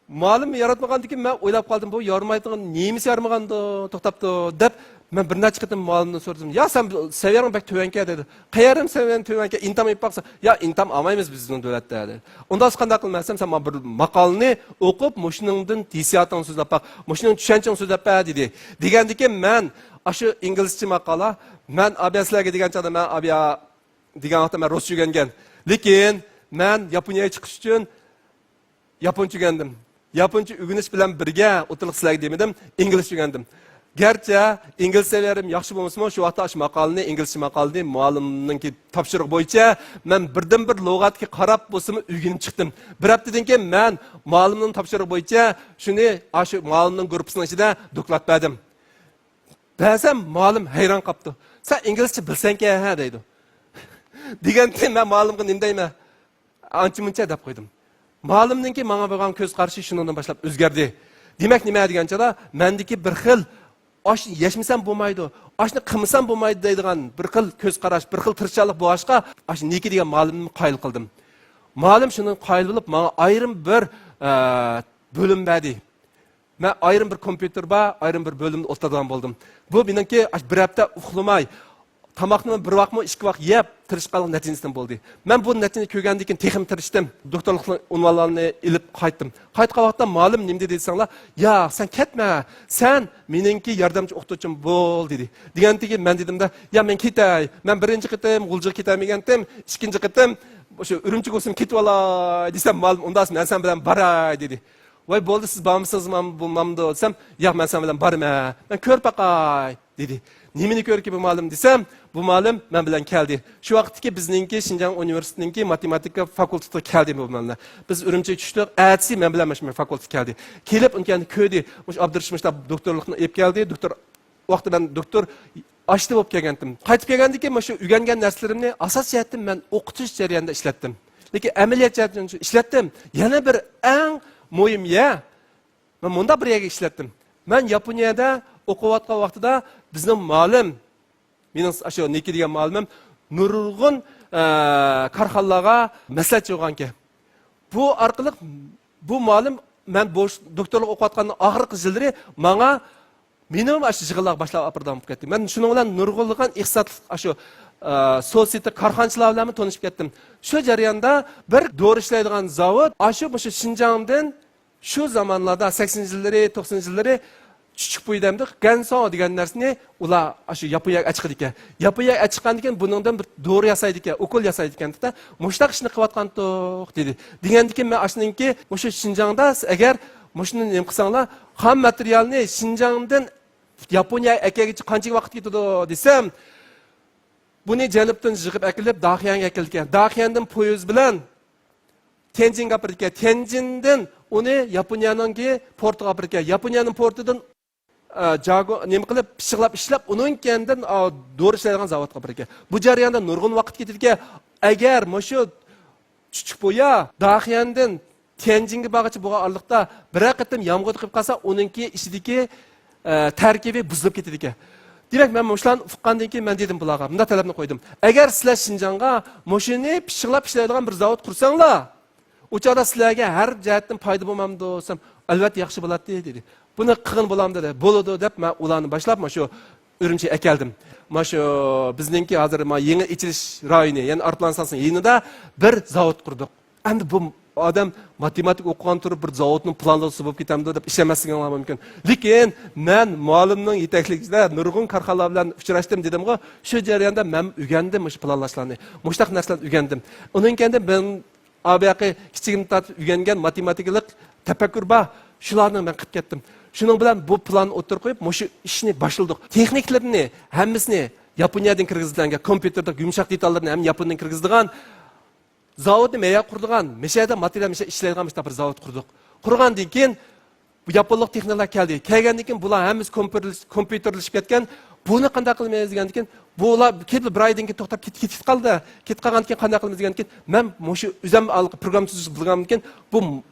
مۇئەللىم ياراتمىغاندىكىن مەن ئويلاپ قالدىم، بۇ يارىمايدىغان نېمىسى يارىمىغاندۇ، توختاپتۇ دەپ، مەن بىر نەچچە قېتىم مۇئەللىمدىن سورىدىم. يا، سەن سەۋىيەڭ بەك تۆۋەنكەن دېدى. قەيەرىم سەۋىيەم تۆۋەنكەن، ئىمتىھان بېرىپ باقسا، يا، ئىمتىھان ئالمايمىز بىز بىزنىڭ دۆلەتتە دېدى. ئۇنداقسا قانداق قىلىمەن دېسەم، سەن ماڭا بىر ماقالىنى ئوقۇپ، مۇشۇنىڭدىن ھېسسىياتىڭنى سۆزلەپ باق، مۇشۇنىڭ چۈشەنچىڭنى سۆزلەپ بەر دېدى. دېگەندىكىن مەن ئاشۇ ئىنگلىزچە ماقالە، مەن ئابىيا سىلەرگە دېگەن چاغدا، مەن ئابىيا دېگەن ۋاقىتتا مەن رۇسچە ئۆگەنگەن. لېكىن مەن ياپونىيەگە چىقىش ئۈچۈن ياپونچە ئۆگەندىم. ياپونچە ئۆگىنىش بىلەن بىرگە، ئوتتۇرىلىق سىلەرگە دېمىدىم، ئىنگلىزچە ئۆگەندىم. گەرچە ئىنگلىز سەۋىيەم ياخشى بولمىسىمۇ، شۇ ۋاقىتتا ئاشۇ ماقالىنى، ئىنگلىزچە ماقالىنى مۇئەللىمنىڭكى تاپشۇرۇقى بويىچە مەن بىردىنبىر لۇغەتكە قاراپ بولسىمۇ ئۆگىنىپ چىقتىم. بىر ھەپتىدىن كېيىن مەن مۇئەللىمنىڭ تاپشۇرۇقى بويىچە شۇنى ئاشۇ مۇئەللىمنىڭ گۇرۇپپىسىنىڭ ئىچىدە دوكلات بەردىم. بەرسەم، مۇئەللىم ھەيران قاپتۇ. «سەن ئىنگلىزچە بىلسەنكەن ھە؟» دەيدۇ. دېگەنتى مەن مۇئەللىمگە نېمە دەيمەن؟ ئانچە مۇنچە دەپ قويدۇم. مۇئەللىمنىڭكى ماڭا بولغان كۆز قارىشى شۇنىڭدىن باشلاپ ئۆزگەردى. دېمەك، نېمە دېگەن چاغدا، مەندىكى بىر خىل «ئاشنى يەشمىسەم بولمايدۇ، ئاشنى قىلمىسام بولمايدۇ» دەيدىغان بىر خىل كۆز قاراش، بىر خىل تىرىشچانلىق بولغاچقا، ئاشۇ نىكى دېگەن مۇئەللىمنى قايىل قىلدىم. مۇئەللىم شۇنىڭ قايىل بولۇپ، ماڭا ئايرىم بىر، ئە، بۆلۈم بەردى. مەن ئايرىم بىر كومپيۇتېر بار، ئايرىم بىر بۆلۈمدە ئولتۇرىدىغان بولدۇم. بۇ مېنىڭكى ئاش-، بىر ھەپتە ئۇخلىماي، تاماقنى بىر ۋاقمۇ، ئىككى ۋاق يەپ تىرىشقانلىق نەتىجىسىدىن بولدى. مەن بۇ نەتىجىنى كۆرگەندىن كېيىن تېخىمۇ تىرىشتىم. دوكتورلۇقنىڭ ئۇنۋانلارنى ئېلىپ قايتتىم. قايتقان ۋاقىتتا مۇئەللىم نېمە دېدى دېسەڭلار، «ياق، سەن كەتمە، سەن مېنىڭكى ياردەمچى ئوقۇتقۇچىم بول» دېدى. دېگەندىن كېيىن مەن دېدىمدە، «يا، مەن كېتەي. مەن بىرىنچى قېتىم غۇلجىغا كېتەلمىگەنتىم، ئىككىنچى قېتىم شۇ ئۈرۈمچىگە بولسىمۇ كېتىۋالاي» دېسەم، مۇئەللىم، «ئۇنداق مەن سەن بىلەن باراي» دېدى. «ۋاي، بولدى، سىز بارمىسىڭىز مام-، بولمامدۇ؟» دېسەم، «ياق، مەن سەن بىلەن بارىمەن، مەن كۆرۈپ باقاي» دېدى. «نېمىنى كۆركى بۇ مۇئەللىم؟» دېسەم، بۇ مۇئەللىم مەن بىلەن كەلدى. شۇ ۋاقىتتىكى بىزنىڭكى شىنجاڭ ئۇنىۋېرسىتېتىنىڭكى ماتېماتىكا فاكۇلتېتىغا كەلدى بۇ مۇئەللىم. بىز ئۈرۈمچىگە چۈشتۇق، ئەتىسى مەن بىلەن مانا شۇ فاكۇلتېتقا كەلدى. كېلىپ، ئۇنى كەينىدىن كۆردى. مۇشۇ ئابدۇرېشىت مۇشۇنداق دوكتورلۇقنى ئېلىپ كەلدى. دوكتور، ئۇ ۋاقىتتا مەن دوكتور ئاشتى بولۇپ كەلگەنتىم. قايتىپ كەلگەندىن كېيىن مانا شۇ ئۆگەنگەن نەرسىلىرىمنى ئاساسىي جەھەتتىن مەن ئوقۇتۇش جەريانىدا ئىشلەتتىم. لېكىن ئەمەلىيەت جەھەتتىن ئىشلەتتىم. يەنە بىر ئەڭ مۇھىم يەر، مەن مۇنداق بىر يەرگە ئىشلەتتىم. مەن ياپونىيەدە ئوقۇۋاتقان ۋاقتىدا بىزنىڭ مۇئەللىم، مېنىڭ ئاشۇ نىكى دېگەن مۇئەللىمىم نۇرغۇن، ئە، كارخانىلارغا مەسلىھەتچى بولغانىكەن. بۇ ئارقىلىق بۇ مۇئەللىم مەن بوش دوكتورلۇق ئوقۇۋاتقان ئاخىرقى يىللىرى ماڭا مېنىمۇ ئاشۇ يىغىنلارغا باشلاپ ئاپىرىدىغان بولۇپ كەتتى. مەن شۇنىڭ بىلەن نۇرغۇنلىغان ئىقتىسادلىق ئاشۇ، ئە، سوتسىيېتە كارخانىچىلار بىلەنمۇ تونۇشۇپ كەتتىم. شۇ جەرياندا بىر دورا ئىشلەيدىغان زاۋۇت ئاشۇ مۇشۇ شىنجاڭدىن شۇ زامانلاردا، سەكسىنىنچى يىللىرى، توقسىنىنچى يىللىرى چۈچۈكپۇي دەمدۇق، گەنساۋ دېگەن نەرسىنى ئۇلار ئاشۇ ياپونىيەگە ئەچىقىدىكەن. ياپونىيەگە ئەچىققاندىن كېيىن بۇنىڭدىن بىر دورا ياسايدىكەن، ئوكۇل ياسايدىكەن دېدى. مۇشۇنداق ئىشنى قىلىۋاتقانتۇق دېدى. دېگەندىن كېيىن مەن ئاشۇنىڭكى مۇشۇ شىنجاڭدا سىز ئەگەر مۇشۇنى نېمە قىلساڭلار، خام ماتېرىيالنى شىنجاڭدىن ياپونىيەگە ئەكەلگۈچە قانچە ۋاقىت كېتىدۇ دېسەم، بۇنى جەنۇبتىن يىغىپ ئەكېلىپ، داخيەنگە ئەكېلىدىكەن. داخيەندىن پويىز بىلەن تيەنجىنگە ئاپىرىدىكەن. تيەنجىندىن ئۇنى ياپونىيەنىڭكى پورتىغا ئاپىرىدىكەن. ياپونىيەنىڭ پورتىدىن، ئە، جاگو-، نېمە قىلىپ، پىششىقلاپ ئىشلەپ، ئۇنىڭ كەينىدىن، ئا، دورا ئىشلەيدىغان زاۋۇتقا ئاپىرىدىكەن. بۇ جەرياندا نۇرغۇن ۋاقىت كېتىدىكەن. ئەگەر مۇشۇ چۈچۈكپۇيا داخيەندىن تيەنجىنگە بارغىچە بولغان ئارىلىقتا بىرەر قېتىم يامغۇر قىلىپ قالسا، ئۇنىڭكى ئىچىدىكى، ئە، تەركىبى بۇزۇلۇپ كېتىدىكەن. دېمەك، مەن مۇشۇلارنى ئۇققاندىن كېيىن مەن دېدىم بۇلارغا، مۇنداق تەلەپنى قويدۇم. ئەگەر سىلەر شىنجاڭغا مۇشۇنى پىششىقلاپ ئىشلەيدىغان بىر زاۋۇت قۇرساڭلار، ئۇ چاغدا سىلەرگە ھەر جەھەتتىن پايدا بولمامدۇ دېسەم، ئەلۋەتتە ياخشى بولاتتى دېدى. بۇنى قىلغىلى بولامدۇ دېدى. بولىدۇ دەپ مەن ئۇلارنى باشلاپ مانا شۇ ئۈرۈمچىگە ئەكەلدىم. مانا شۇ بىزنىڭكى ھازىر مانا يېڭى ئېچىلىش رايونى، يەنى ئايروپىلان ئىستانسىسىنىڭ يېنىدا بىر زاۋۇت قۇردۇق. ئەمدى بۇ ئادەم ماتېماتىكا ئوقۇغان تۇرۇپ بىر زاۋۇتنىڭ پىلانلىغۇسى بولۇپ كېتەمدۇ دەپ ئىشەنمەسلىكىڭلار مۇمكىن. لېكىن مەن مۇئەللىمنىڭ يېتەكلىكىدە نۇرغۇن كارخانىلار بىلەن ئۇچراشتىم دېدىمغۇ، شۇ جەرياندا مەن ئۆگەندىم مۇشۇ پىلانلاشلارنى. مۇشۇنداق نەرسىلەرنى ئۆگەندىم. ئۇنىڭ كەينىدىن مەن ئابىياقى كىچىكىمدىن تارتىپ ئۆگەنگەن ماتېماتىكىلىق تەپەككۇر بار. شۇلارنى مەن قىلىپ كەتتىم. شۇنىڭ بىلەن بۇ پىلاننى ئوتتۇرىغا قويۇپ، مۇشۇ ئىشنى باشلىدۇق. تېخنىكلىرىنى ھەممىسىنى ياپونىيەدىن كىرگۈزىدىغان، كومپيۇتېردىكى يۇمشاق دېتاللىرىنى ھەممە ياپونىيەدىن كىرگۈزىدىغان، زاۋۇتنى مەيەر قۇرىدىغان، مەشەدە ماتېرىيال مەشە ئىشلەيدىغان مۇشۇنداق بىر زاۋۇت قۇردۇق. قۇرغاندىن كېيىن بۇ ياپونلۇق تېخنىكلار كەلدى. كەلگەندىن كېيىن بۇلار ھەممىسى كومپيۇتېرلىشىپ كەتكەن. بۇنى قانداق قىلىمىز دېگەندىن كېيىن، بۇلار كېلىپ بىر ئايدىن كېيىن توختاپ كېتىپ، كېتىپ قالدى. كېتىپ قالغاندىن كېيىن قانداق قىلىمىز دېگەندىن كېيىن، مەن مۇشۇ ئۆزۈم ئالغا پروگرامما تۈزۈشنى بىلگەندىن كېيىن، بۇ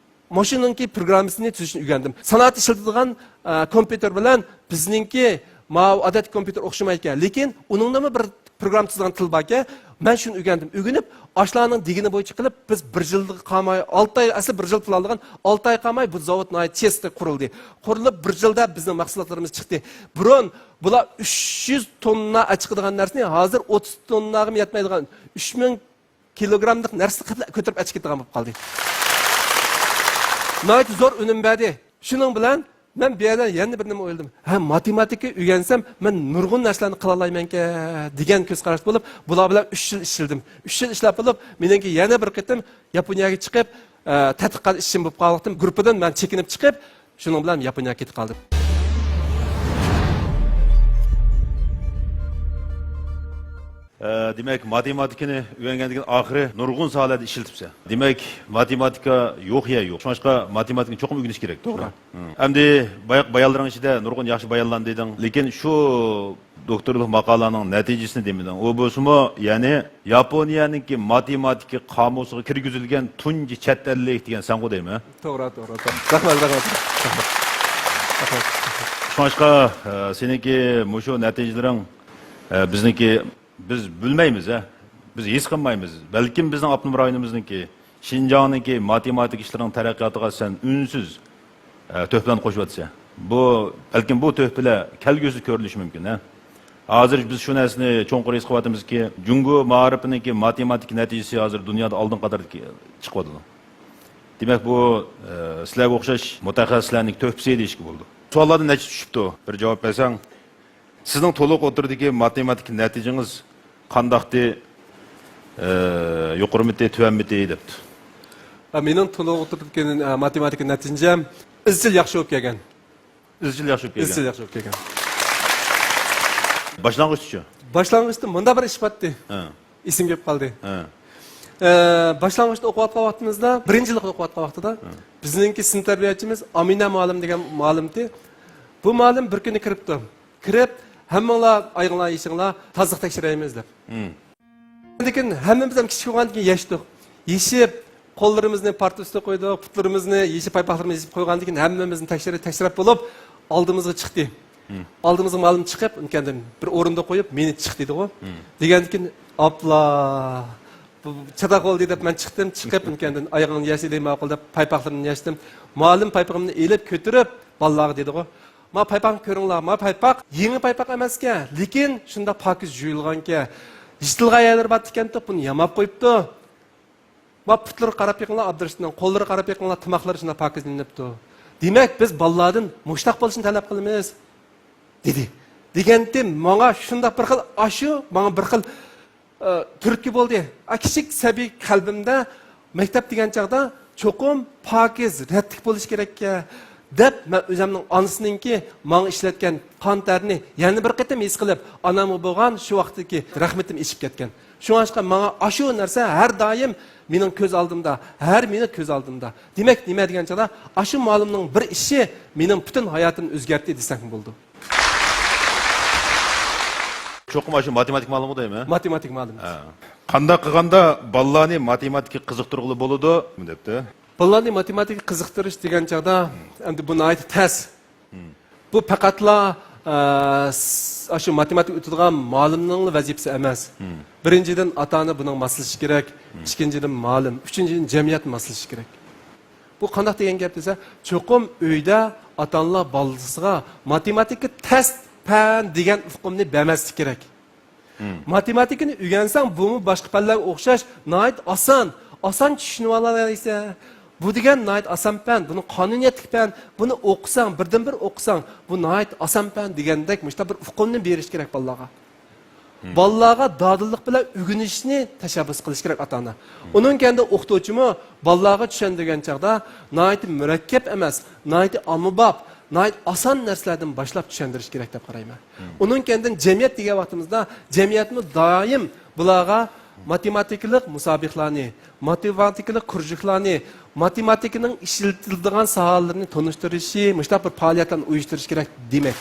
ماشىنىنىڭكى پروگراممىسىنى تۈزۈشنى ئۆگەندىم. سانائەتتە ئىشلىتىدىغان، ئە، كومپيۇتېر بىلەن بىزنىڭكى ماۋۇ ئادەتتىكى كومپيۇتېر ئوخشىمايدىكەن. لېكىن ئۇنىڭدىمۇ بىر پروگرامما تۈزىدىغان تىل باركەن. مەن شۇنى ئۆگەندىم. ئۆگىنىپ، ئاشۇلارنىڭ دېگىنى بويىچە قىلىپ، بىز بىر يىلغا قالماي، ئالتە ئاي، ئەسلى بىر يىل پىلانلىغان، ئالتە ئاي قالماي بۇ زاۋۇت ناھايىتى تېز قۇرۇلدى. قۇرۇلۇپ، بىر يىلدا بىزنىڭ مەھسۇلاتلىرىمىز چىقتى. بۇرۇن بۇلار ئۈچ يۈز توننا ئەچىقىدىغان نەرسىنى ھازىر ئوتتۇز تونناغىمۇ يەتمەيدىغان، ئۈچ مىڭ كىلوگراملىق نەرسىنى قىلىپ كۆتۈرۈپ ئەچىقىدىغان بولۇپ قالدى. ناھايىتى زور ئۈنۈم بەردى. شۇنىڭ بىلەن مەن بۇ يەردە يەنە بىر نېمە ئويلىدىم. ھە، ماتېماتىكا ئۆگەنسەم، مەن نۇرغۇن نەرسىلەرنى قىلالايمەنكەن، دېگەن كۆز قاراشتا بولۇپ، بۇلار بىلەن ئۈچ يىل ئىشلىدىم. ئۈچ يىل ئىشلەپ بولۇپ، مېنىڭكى يەنە بىر قېتىم ياپونىيەگە چىقىپ، ئە، تەتقىقات ئىشىم بولۇپ قالغان ۋاقتىم، گۇرۇپپىدىن مەن چېكىنىپ چىقىپ، شۇنىڭ بىلەن ياپونىيەگە كېتىپ قالدىم. ئە، دېمەك، ماتېماتىكىنى ئۆگەنگەندىن كېيىن ئاخىرى نۇرغۇن ساھەلەردە ئىشلىتىپسەن. دېمەك، ماتېماتىكا يوق يەر يوق. شۇڭلاشقا ماتېماتىكىنى چوقۇم ئۆگىنىش كېرەك، توغرا؟ توغرا. ھىم. ئەمدى باياق بايانلىرىڭ ئىچىدە نۇرغۇن ياخشى بايانلارنى دېدىڭ. لېكىن شۇ دوكتورلۇق ماقالەڭنىڭ نەتىجىسىنى دېمىدىڭ. ئۇ بولسىمۇ، يەنى ياپونىيەنىڭكى ماتېماتىكا قامۇسىغا كىرگۈزۈلگەن تۇنجى چەت ئەللىك دېگەن سەنغۇ دەيمەن. توغرا، توغرا، توغرا. رەھمەت، رەھمەت. رەھمەت. شۇڭلاشقا، ئە، سېنىڭكى مۇشۇ نەتىجىلىرىڭ، ئە، بىزنىڭكى، بىز بىلمەيمىز، ھە. بىز ھېس قىلمايمىز. بەلكىم بىزنىڭ ئاپتونوم رايونىمىزنىڭكى، شىنجاڭنىڭكى ماتېماتىكا ئىشلىرىنىڭ تەرەققىياتىغا سەن ئۈنسىز، ئە، تۆھپىلەرنى قوشۇۋاتىسەن. بۇ، بەلكىم بۇ تۆھپىلەر كەلگۈسىدە كۆرۈلۈشى مۇمكىن، ھە. ھازىر بىز شۇ نەرسىنى چوڭقۇر ھېس قىلىۋاتىمىزكى، جۇڭگو مائارىپىنىڭكى ماتېماتىكا نەتىجىسى ھازىر دۇنيادا ئالدىنقى قاتاردا چىقىۋاتىدۇ. دېمەك، بۇ، ئە، سىلەرگە ئوخشاش مۇتەخەسسىسلەرنىڭ تۆھپىسى دېيىشكە بولىدۇ. سوئاللاردىن نەچچە چۈشۈپتۇ؟ بىر جاۋاب بەرسەڭ. سىزنىڭ تولۇق ئوتتۇرىدىكى ماتېماتىكا نەتىجىڭىز قانداقتى؟ ئە، يۇقىرىمىتى، تۆۋەنمىتى دەپتۇ. ئە، مېنىڭ تولۇق ئوتتۇرىدىكى، ئە، ماتېماتىكا نەتىجەم ئىزچىل ياخشى بولۇپ كەلگەن. ئىزچىل ياخشى بولۇپ كەلگەن. ئىزچىل ياخشى بولۇپ كەلگەن. باشلانغۇچتىچۇ؟ باشلانغۇچتا مۇنداق بىر ئىش بارتتى. ھە. ئېسىمگە كېلىپ قالدى. ھە. ئە، باشلانغۇچتا ئوقۇۋاتقان ۋاقتىمىزدا، بىرىنچى يىللىقتا ئوقۇۋاتقان ۋاقتىدا، ھە، بىزنىڭكى سىنىپ تەربىيەچىمىز ئامىنە مۇئەللىم دېگەن مۇئەللىمتى. بۇ مۇئەللىم بىر كۈنى كىرىپتۇ. كىرىپ، «ھەممىڭلار ئايىغىڭلار، يېشىڭلار، تازىلىق تەكشۈرەيمىز» دەپ. ھىم. لېكىن ھەممىمىز ھەم كىچىك بولغاندىن كېيىن يەشتۇق. يېشىپ، قوللىرىمىزنى پارتا ئۈستىگە قويدۇق، پۇتلىرىمىزنى يېشىپ، پايپاقلىرىمىزنى يېشىپ قويغاندىن كېيىن ھەممىمىزنى تەكشۈرۈپ، تەكشۈرۈپ بولۇپ، ئالدىمىزغا چىقتى. ھىم. ئالدىمىزغا مۇئەللىم چىقىپ، ئۇنىڭكەندىن بىر ئورۇندا قويۇپ، مېنى چىق دېدىغۇ. ھىم. دېگەندىن كېيىن، ئاپلا، بۇ چاتاق بولدى دەپ مەن چىقتىم. چىقىپ، ئۇنىڭكەندىن ئايىغىڭنى يەشىدى، ماقۇل دەپ پايپاقلىرىمنى يەشتىم. مۇئەللىم پايپىقىمنى ئېلىپ كۆتۈرۈپ، بالىلارغا دېدىغۇ. «ما پايپاقنى كۆرۈڭلار، ما پايپاق يېڭى پايپاق ئەمەسكەن، لېكىن شۇنداق پاكىز يۇيۇلغانكەن. يىرتىلغان يەرلىرى بار ئىكەنتۇق، بۇنى ياماپ قويۇپتۇ. ما پۇتلىرىغا قاراپ بېقىڭلار، ئابدۇرېشىتنىڭ قوللىرىغا قاراپ بېقىڭلار، تىماقلىرى شۇنداق پاكىزلىنىپتۇ. دېمەك، بىز بالىلاردىن مۇشۇنداق بولۇشىنى تەلەپ قىلىمىز» دېدى. دېگەنتى ماڭا شۇنداق بىر خىل ئاشۇ، ماڭا بىر خىل ئى، تۈرتكە بولدى. ئا، كىچىك سەبىي قەلبىمدە مەكتەپ دېگەن چاغدا چوقۇم پاكىز، رەتلىك بولۇشى كېرەككەن دەپ، مەن ئۆزۈمنىڭ ئانىسىنىڭكى ماڭا ئىشلەتكەن قان تەرىنى يەنە بىر قېتىم ھېس قىلىپ، ئانامغا بولغان شۇ ۋاقىتتىكى رەھمىتىم ئېشىپ كەتكەن. شۇڭلاشقا ماڭا ئاشۇ نەرسە ھەر دائىم مېنىڭ كۆز ئالدىمدا، ھەر مىنۇت كۆز ئالدىمدا. دېمەك، نېمە دېگەن چاغدا، ئاشۇ مۇئەللىمنىڭ بىر ئىشى مېنىڭ پۈتۈن ھاياتىمنى ئۆزگەرتتى دېسەكمۇ بولىدۇ. چوقۇم ئاشۇ ماتېماتىك مۇئەللىمى دەيمەن. ماتېماتىك مۇئەللىمى. ھە. قانداق قىلغاندا بالىلارنى ماتېماتىكىغا قىزىقتۇرغىلى بولىدۇ دەپتۇ. بالىلارنى ماتېماتىكىغا قىزىقتۇرۇش دېگەن چاغدا، ئەمدى بۇ ناھايىتى تەس. مم. بۇ پەقەتلا، ئە، س-، ئاشۇ ماتېماتىكا ئۆتىدىغان مۇئەللىمنىڭلا ۋەزىپىسى ئەمەس. مم. بىرىنچىدىن، ئاتا-ئانا بۇنىڭغا ماسلىشىشى كېرەك. مم. ئىككىنچىدىن، مۇئەللىم. ئۈچىنچىدىن، جەمئىيەت ماسلىشىشى كېرەك. بۇ قانداق دېگەن گەپ دېسە، چوقۇم ئۆيدە ئاتا-ئانىلار بالىسىغا ماتېماتىكا تەس پەن دېگەن ئۇقۇمنى بەرمەسلىك كېرەك. مم. ماتېماتىكىنى ئۆگەنسەڭ، بۇمۇ باشقا پەنلەرگە ئوخشاش ناھايىتى ئاسان، ئاسان چۈشىنىۋالالايسەن. بۇ دېگەن ناھايىتى ئاسان پەن، بۇنى قانۇنىيەتلىك پەن، بۇنى ئوقۇساڭ، بىردىنبىر ئوقۇساڭ، بۇ ناھايىتى ئاسان پەن دېگەندەك مۇشۇنداق بىر ئۇقۇمنى بېرىش كېرەك بالىلارغا. مم. بالىلارغا دادىللىق بىلەن ئۆگىنىشنى تەشەببۇس قىلىش كېرەك ئاتا-ئانا. مم. ئۇنىڭ كەينىدە ئوقۇتقۇچىمۇ بالىلارغا چۈشەندۈرگەن چاغدا ناھايىتى مۇرەككەپ ئەمەس، ناھايىتى ئاممىباب، ناھايىتى ئاسان نەرسىلەردىن باشلاپ چۈشەندۈرۈش كېرەك دەپ قارايمەن. مم. ئۇنىڭ كەينىدىن جەمئىيەت دېگەن ۋاقتىمىزدا، جەمئىيەتمۇ دائىم بۇلارغا ماتېماتىكىلىق مۇسابىقىلەرنى، ماتېماتىكىلىق كۇرژۇكلارنى، ماتېماتىكىنىڭ ئىشلىتىلىدىغان ساھەلىرىنى تونۇشتۇرۇشى، مۇشۇنداق بىر پائالىيەتلەرنى ئۇيۇشتۇرۇش كېرەك دېمەك.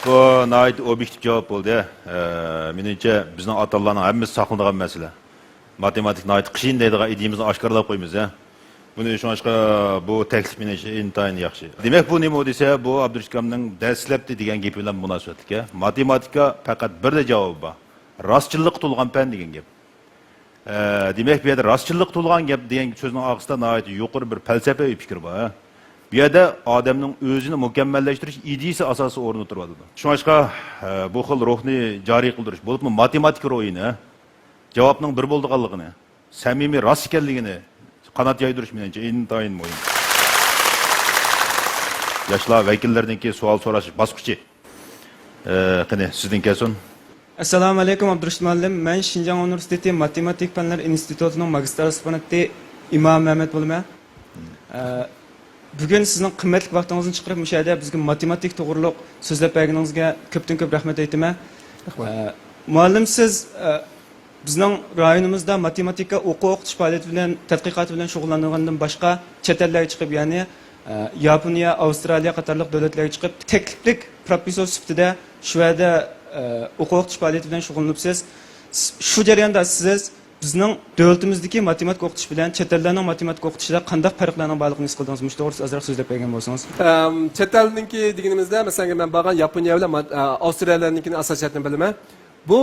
بۇ ناھايىتى ئوبيېكتىپ جاۋاب بولدى. ئە، مېنىڭچە، بىزنىڭ ئاتا-ئانىلارنىڭ ھەممىسى ساقلىنىدىغان مەسىلە. ماتېماتىكا ناھايىتى قىيىن دەيدىغان ئىدىيىمىزنى ئاشكارىلاپ قويىمىز، ھە. بۇنى شۇڭلاشقا بۇ تەكلىپ مېنىڭچە ئىنتايىن ياخشى. دېمەك، بۇ نېمە دېسە، بۇ ئابدۇرېشىت ئاكامنىڭ دەسلەپتە دېگەن گېپى بىلەن مۇناسىۋەتلىك، ھە. ماتېماتىكا پەقەت بىرلا جاۋابى بار. راستچىللىققا تولغان پەن دېگەن گەپ. ئە، دېمەك، بۇ يەردە راستچىللىققا تولغان گەپ دېگەن سۆزنىڭ ئارقىسىدا ناھايىتى يۇقىرى بىر پەلسەپىۋى پىكىر بار، ھە. بۇ يەردە ئادەمنىڭ ئۆزىنى مۇكەممەللەشتۈرۈش ئىدىيىسى ئاساسىي ئورۇندا تۇرۇۋاتىدۇ. شۇڭلاشقا، ئە، بۇ خىل روھنى جارى قىلدۇرۇش، بولۇپمۇ ماتېماتىكا روھىنى، ھە، جاۋابنىڭ بىر بولىدىغانلىقىنى، سەمىمىي، راست ئىكەنلىكىنى قانات يايدۇرۇش مېنىڭچە ئىنتايىن مۇھىم. ياشلار ۋەكىللىرىنىڭكى سوئال سوراش باسقۇچى. ئە، قېنى، سىزدىن كەلسۇن. ئەسسالامۇ ئەلەيكۇم، ئابدۇرېشىت مۇئەللىم. مەن شىنجاڭ ئۇنىۋېرسىتېتى ماتېماتىكا پەنلىرى ئىنستىتۇتىنىڭ ماگىستىر ئاسپىرانتى ئىمام مەمەت بولىمەن. ئە، بۈگۈن سىزنىڭ قىممەتلىك ۋاقتىڭىزنى چىقىرىپ، مۇشۇ يەردە بىزگە ماتېماتىكا توغرۇلۇق سۆزلەپ بەرگىنىڭىزگە كۆپتىن كۆپ رەھمەت ئېيتىمەن. رەھمەت. ئە، مۇئەللىم، سىز، ئە، بىزنىڭ رايونىمىزدا ماتېماتىكا ئوقۇ ئوقۇتۇش پائالىيىتى بىلەن، تەتقىقاتى بىلەن شۇغۇللانغاندىن باشقا، چەت ئەللەرگە چىقىپ، يەنى، ئە، ياپونىيە، ئاۋسترالىيە قاتارلىق دۆلەتلەرگە چىقىپ، تەكلىپلىك پروفېسسور سۈپىتىدە شۇ يەردە، ئە، ئوقۇ ئوقۇتۇش پائالىيىتى بىلەن شۇغۇللىنىپسىز. س-، شۇ جەرياندا سىز بىزنىڭ دۆلىتىمىزدىكى ماتېماتىكا ئوقۇتۇش بىلەن چەت ئەللەرنىڭ ماتېماتىكا ئوقۇتۇشىدا قانداق پەرقلەرنىڭ بارلىقىنى ھېس قىلدىڭىز؟ مۇشۇ توغرىسىدا ئازراق سۆزلەپ بەرگەن بولسىڭىز. ئەم، چەت ئەلنىڭكى دېگىنىمىزدە، مەسىلەن، مەن بارغان ياپونىيە بىلەن مات-، ئە، ئاۋسترالىيەنىڭكىنى ئاساسىي جەھەتتىن بىلىمەن. بۇ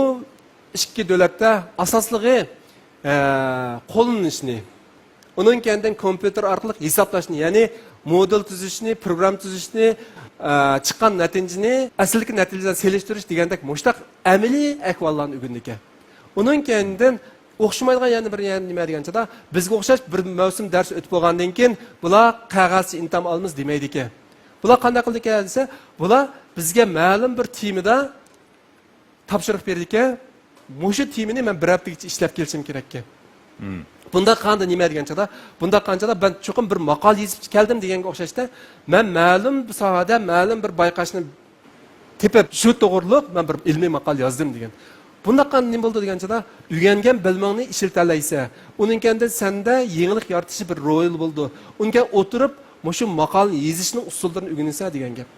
ئىككى دۆلەتتە ئاساسلىقى، ئە، قوللىنىشنى، ئۇنىڭ كەينىدىن كومپيۇتېر ئارقىلىق ھېسابلاشنى، يەنى مودېل تۈزۈشنى، پروگرامما تۈزۈشنى، ئە، چىققان نەتىجىنى ئەسلىدىكى نەتىجە بىلەن سېلىشتۇرۇش دېگەندەك مۇشۇنداق ئەمەلىي ئەھۋاللارنى ئۆگەندىكەن. ئۇنىڭ كەينىدىن ئوخشىمايدىغان يەنە بىر يەنە نېمە دېگەن چاغدا، بىزگە ئوخشاش بىر مەۋسۇم دەرس ئۆتۈپ بولغاندىن كېيىن، بۇلار قەغەزچە ئىمتىھان ئالىمىز دېمەيدىكەن. بۇلار قانداق قىلىدىكەن دېسە، بۇلار بىزگە مەلۇم بىر تېمىدا تاپشۇرۇق بېرىدىكەن، مۇشۇ تېمىنى مەن بىر ھەپتىگىچە ئىشلەپ كېلىشىم كېرەككەن. مم. بۇنداق قىلغاندا نېمە دېگەن چاغدا، بۇنداق قىلغان چاغدا مەن چوقۇم بىر ماقالە يېزىپ كەلدىم دېگەنگە ئوخشاشتا، مەن مەلۇم بىر ساھەدە مەلۇم بىر بايقاشنى تېپىپ، شۇ توغرۇلۇق مەن بىر ئىلمىي ماقالە يازدىم دېگەن. بۇنداق قىلغاندا نېمە بولىدۇ دېگەن چاغدا، ئۆگەنگەن بىلىمىڭنى ئىشلىتەلەيسەن. ئۇنىڭ كەينىدىن سەندە يېڭىلىق يارىتىشى بىر رول بولىدۇ. ئۇنىڭ كەينىدىن ئولتۇرۇپ، مۇشۇ ماقالىنى يېزىشنىڭ ئۇسۇللىرىنى ئۆگىنىسەن دېگەن گەپ.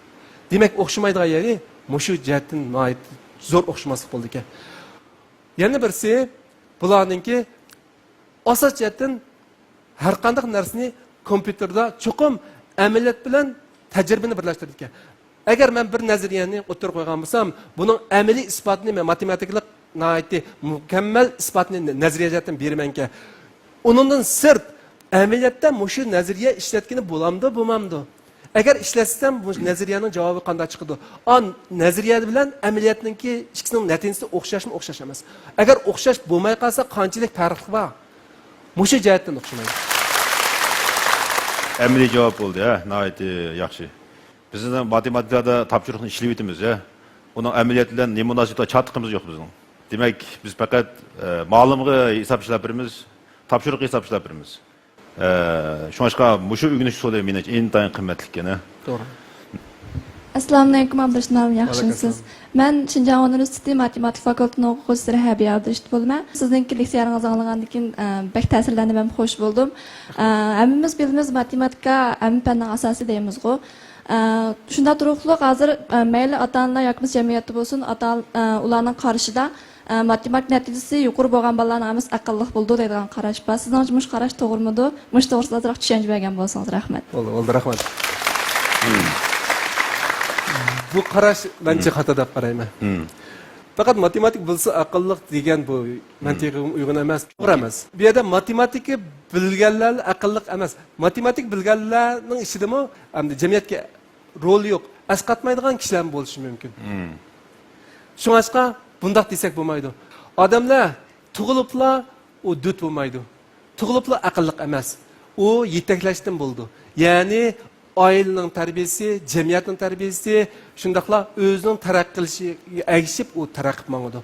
دېمەك، ئوخشىمايدىغان يېرى مۇشۇ جەھەتتىن ناھايىتى زور ئوخشىماسلىق بولىدىكەن. يەنە بىرسى، بۇلارنىڭكى ئاساس جەھەتتىن ھەر قانداق نەرسىنى كومپيۇتېردا چوقۇم ئەمەلىيەت بىلەن تەجرىبىنى بىرلەشتۈرىدىكەن. ئەگەر مەن بىر نەزەرىيەنى ئوتتۇرىغا قويغان بولسام، بۇنىڭ ئەمەلىي ئىسپاتىنى مەن ماتېماتىكىلىق ناھايىتى مۇكەممەل ئىسپاتنى نەزەرىيە جەھەتتىن بېرىمەنكەن. ئۇنىڭدىن سىرت، ئەمەلىيەتتە مۇشۇ نەزەرىيە ئىشلەتكىلى بولامدۇ، بولمامدۇ؟ ئەگەر ئىشلەتسەم، بۇ نەزەرىيەنىڭ جاۋابى قانداق چىقىدۇ؟ ئا، نەزەرىيە بىلەن ئەمەلىيەتنىڭكى ئىككىسىنىڭ نەتىجىسى ئوخشاشمۇ، ئوخشاش ئەمەس؟ ئەگەر ئوخشاش بولماي قالسا، قانچىلىك پەرق بار؟ مۇشۇ جەھەتتىن ئوخشىمايدۇ. ئەمەلىي جاۋاب بولدى، ھە، ناھايىتى ياخشى. بىز ماتېماتىكىدا تاپشۇرۇقنى ئىشلىۋېتىمىز، ھە. ئۇنىڭ ئەمەلىيەت بىلەن نېمە مۇناسىۋىتى بار، چاتىقىمىز يوق بىزنىڭ. دېمەك، بىز پەقەت، ئە، مالىمغا ھېساب ئىشلەپ بېرىمىز، تاپشۇرۇق ھېساب ئىشلەپ بېرىمىز. ئە، شۇڭلاشقا مۇشۇ ئۆگىنىش ئۇسۇلى مېنىڭچە ئىنتايىن قىممەتلىك ئىكەن، ھە. توغرا. ئەسسالامۇئەلەيكۇم، ئابدۇرېشىت مۇئەللىم، ياخشىمۇسىز؟ ۋەئەلەيكۇم ئەسسالام. مەن شىنجاڭ ئۇنىۋېرسىتېتى ماتېماتىكا فاكۇلتېتىنىڭ ئوقۇغۇچىسى رەھابىيە ئابدۇرېشىت بولىمەن. سىزنىڭكى لېكسىيەڭىزنى ئاڭلىغاندىن كېيىن، ئە، بەك تەسىرلەندىم ھەم خوش بولدۇم. ئە، ھەممىمىز بىلىمىز، ماتېماتىكا ھەممە پەننىڭ ئاساسى دەيمىزغۇ. ئە، شۇنداق تۇرۇقلۇق ھازىر، ئە، مەيلى ئاتا-ئانىلار ياكى بولمىسا جەمئىيەتتە بولسۇن، ئاتا-، ئە، ئۇلارنىڭ قارىشىدا، ئە، ماتېماتىكا نەتىجىسى يۇقىرى بولغان بالىلارنىڭ ھەممىسى ئەقىللىق بولىدۇ دەيدىغان قاراش بار. سىزنىڭچە مۇشۇ قاراش توغرىمىدۇ؟ مۇشۇ توغرىسىدا ئازراق چۈشەنچە بەرگەن بولسىڭىز رەھمەت. بولدى، بولدى، رەھمەت. بۇ قاراش مەنچە خاتا دەپ قارايمەن. پەقەت ماتېماتىك بىلسە ئەقىللىق دېگەن بۇ مەنتىقىي ئۇيغۇن ئەمەس، توغرا ئەمەس. بۇ يەردە ماتېماتىكا بىلگەنلەر ئەقىللىق ئەمەس. ماتېماتىكا بىلگەنلەرنىڭ ئىچىدىمۇ ئەمدى جەمئىيەتكە رولى يوق، ئەسقاتمايدىغان كىشىلەرمۇ بولۇشى مۇمكىن. شۇڭلاشقا بۇنداق دېسەك بولمايدۇ. ئادەملەر تۇغۇلۇپلا ئۇ دۆت بولمايدۇ. تۇغۇلۇپلا ئەقىللىق ئەمەس. ئۇ يېتەكلەشتىن بولىدۇ. يەنى ئائىلىنىڭ تەربىيىسى، جەمئىيەتنىڭ تەربىيىسى، شۇنداقلا ئۆزىنىڭ تەرەققىي قىلىشىغا ئەگىشىپ ئۇ تەرەققىي ماڭىدۇ.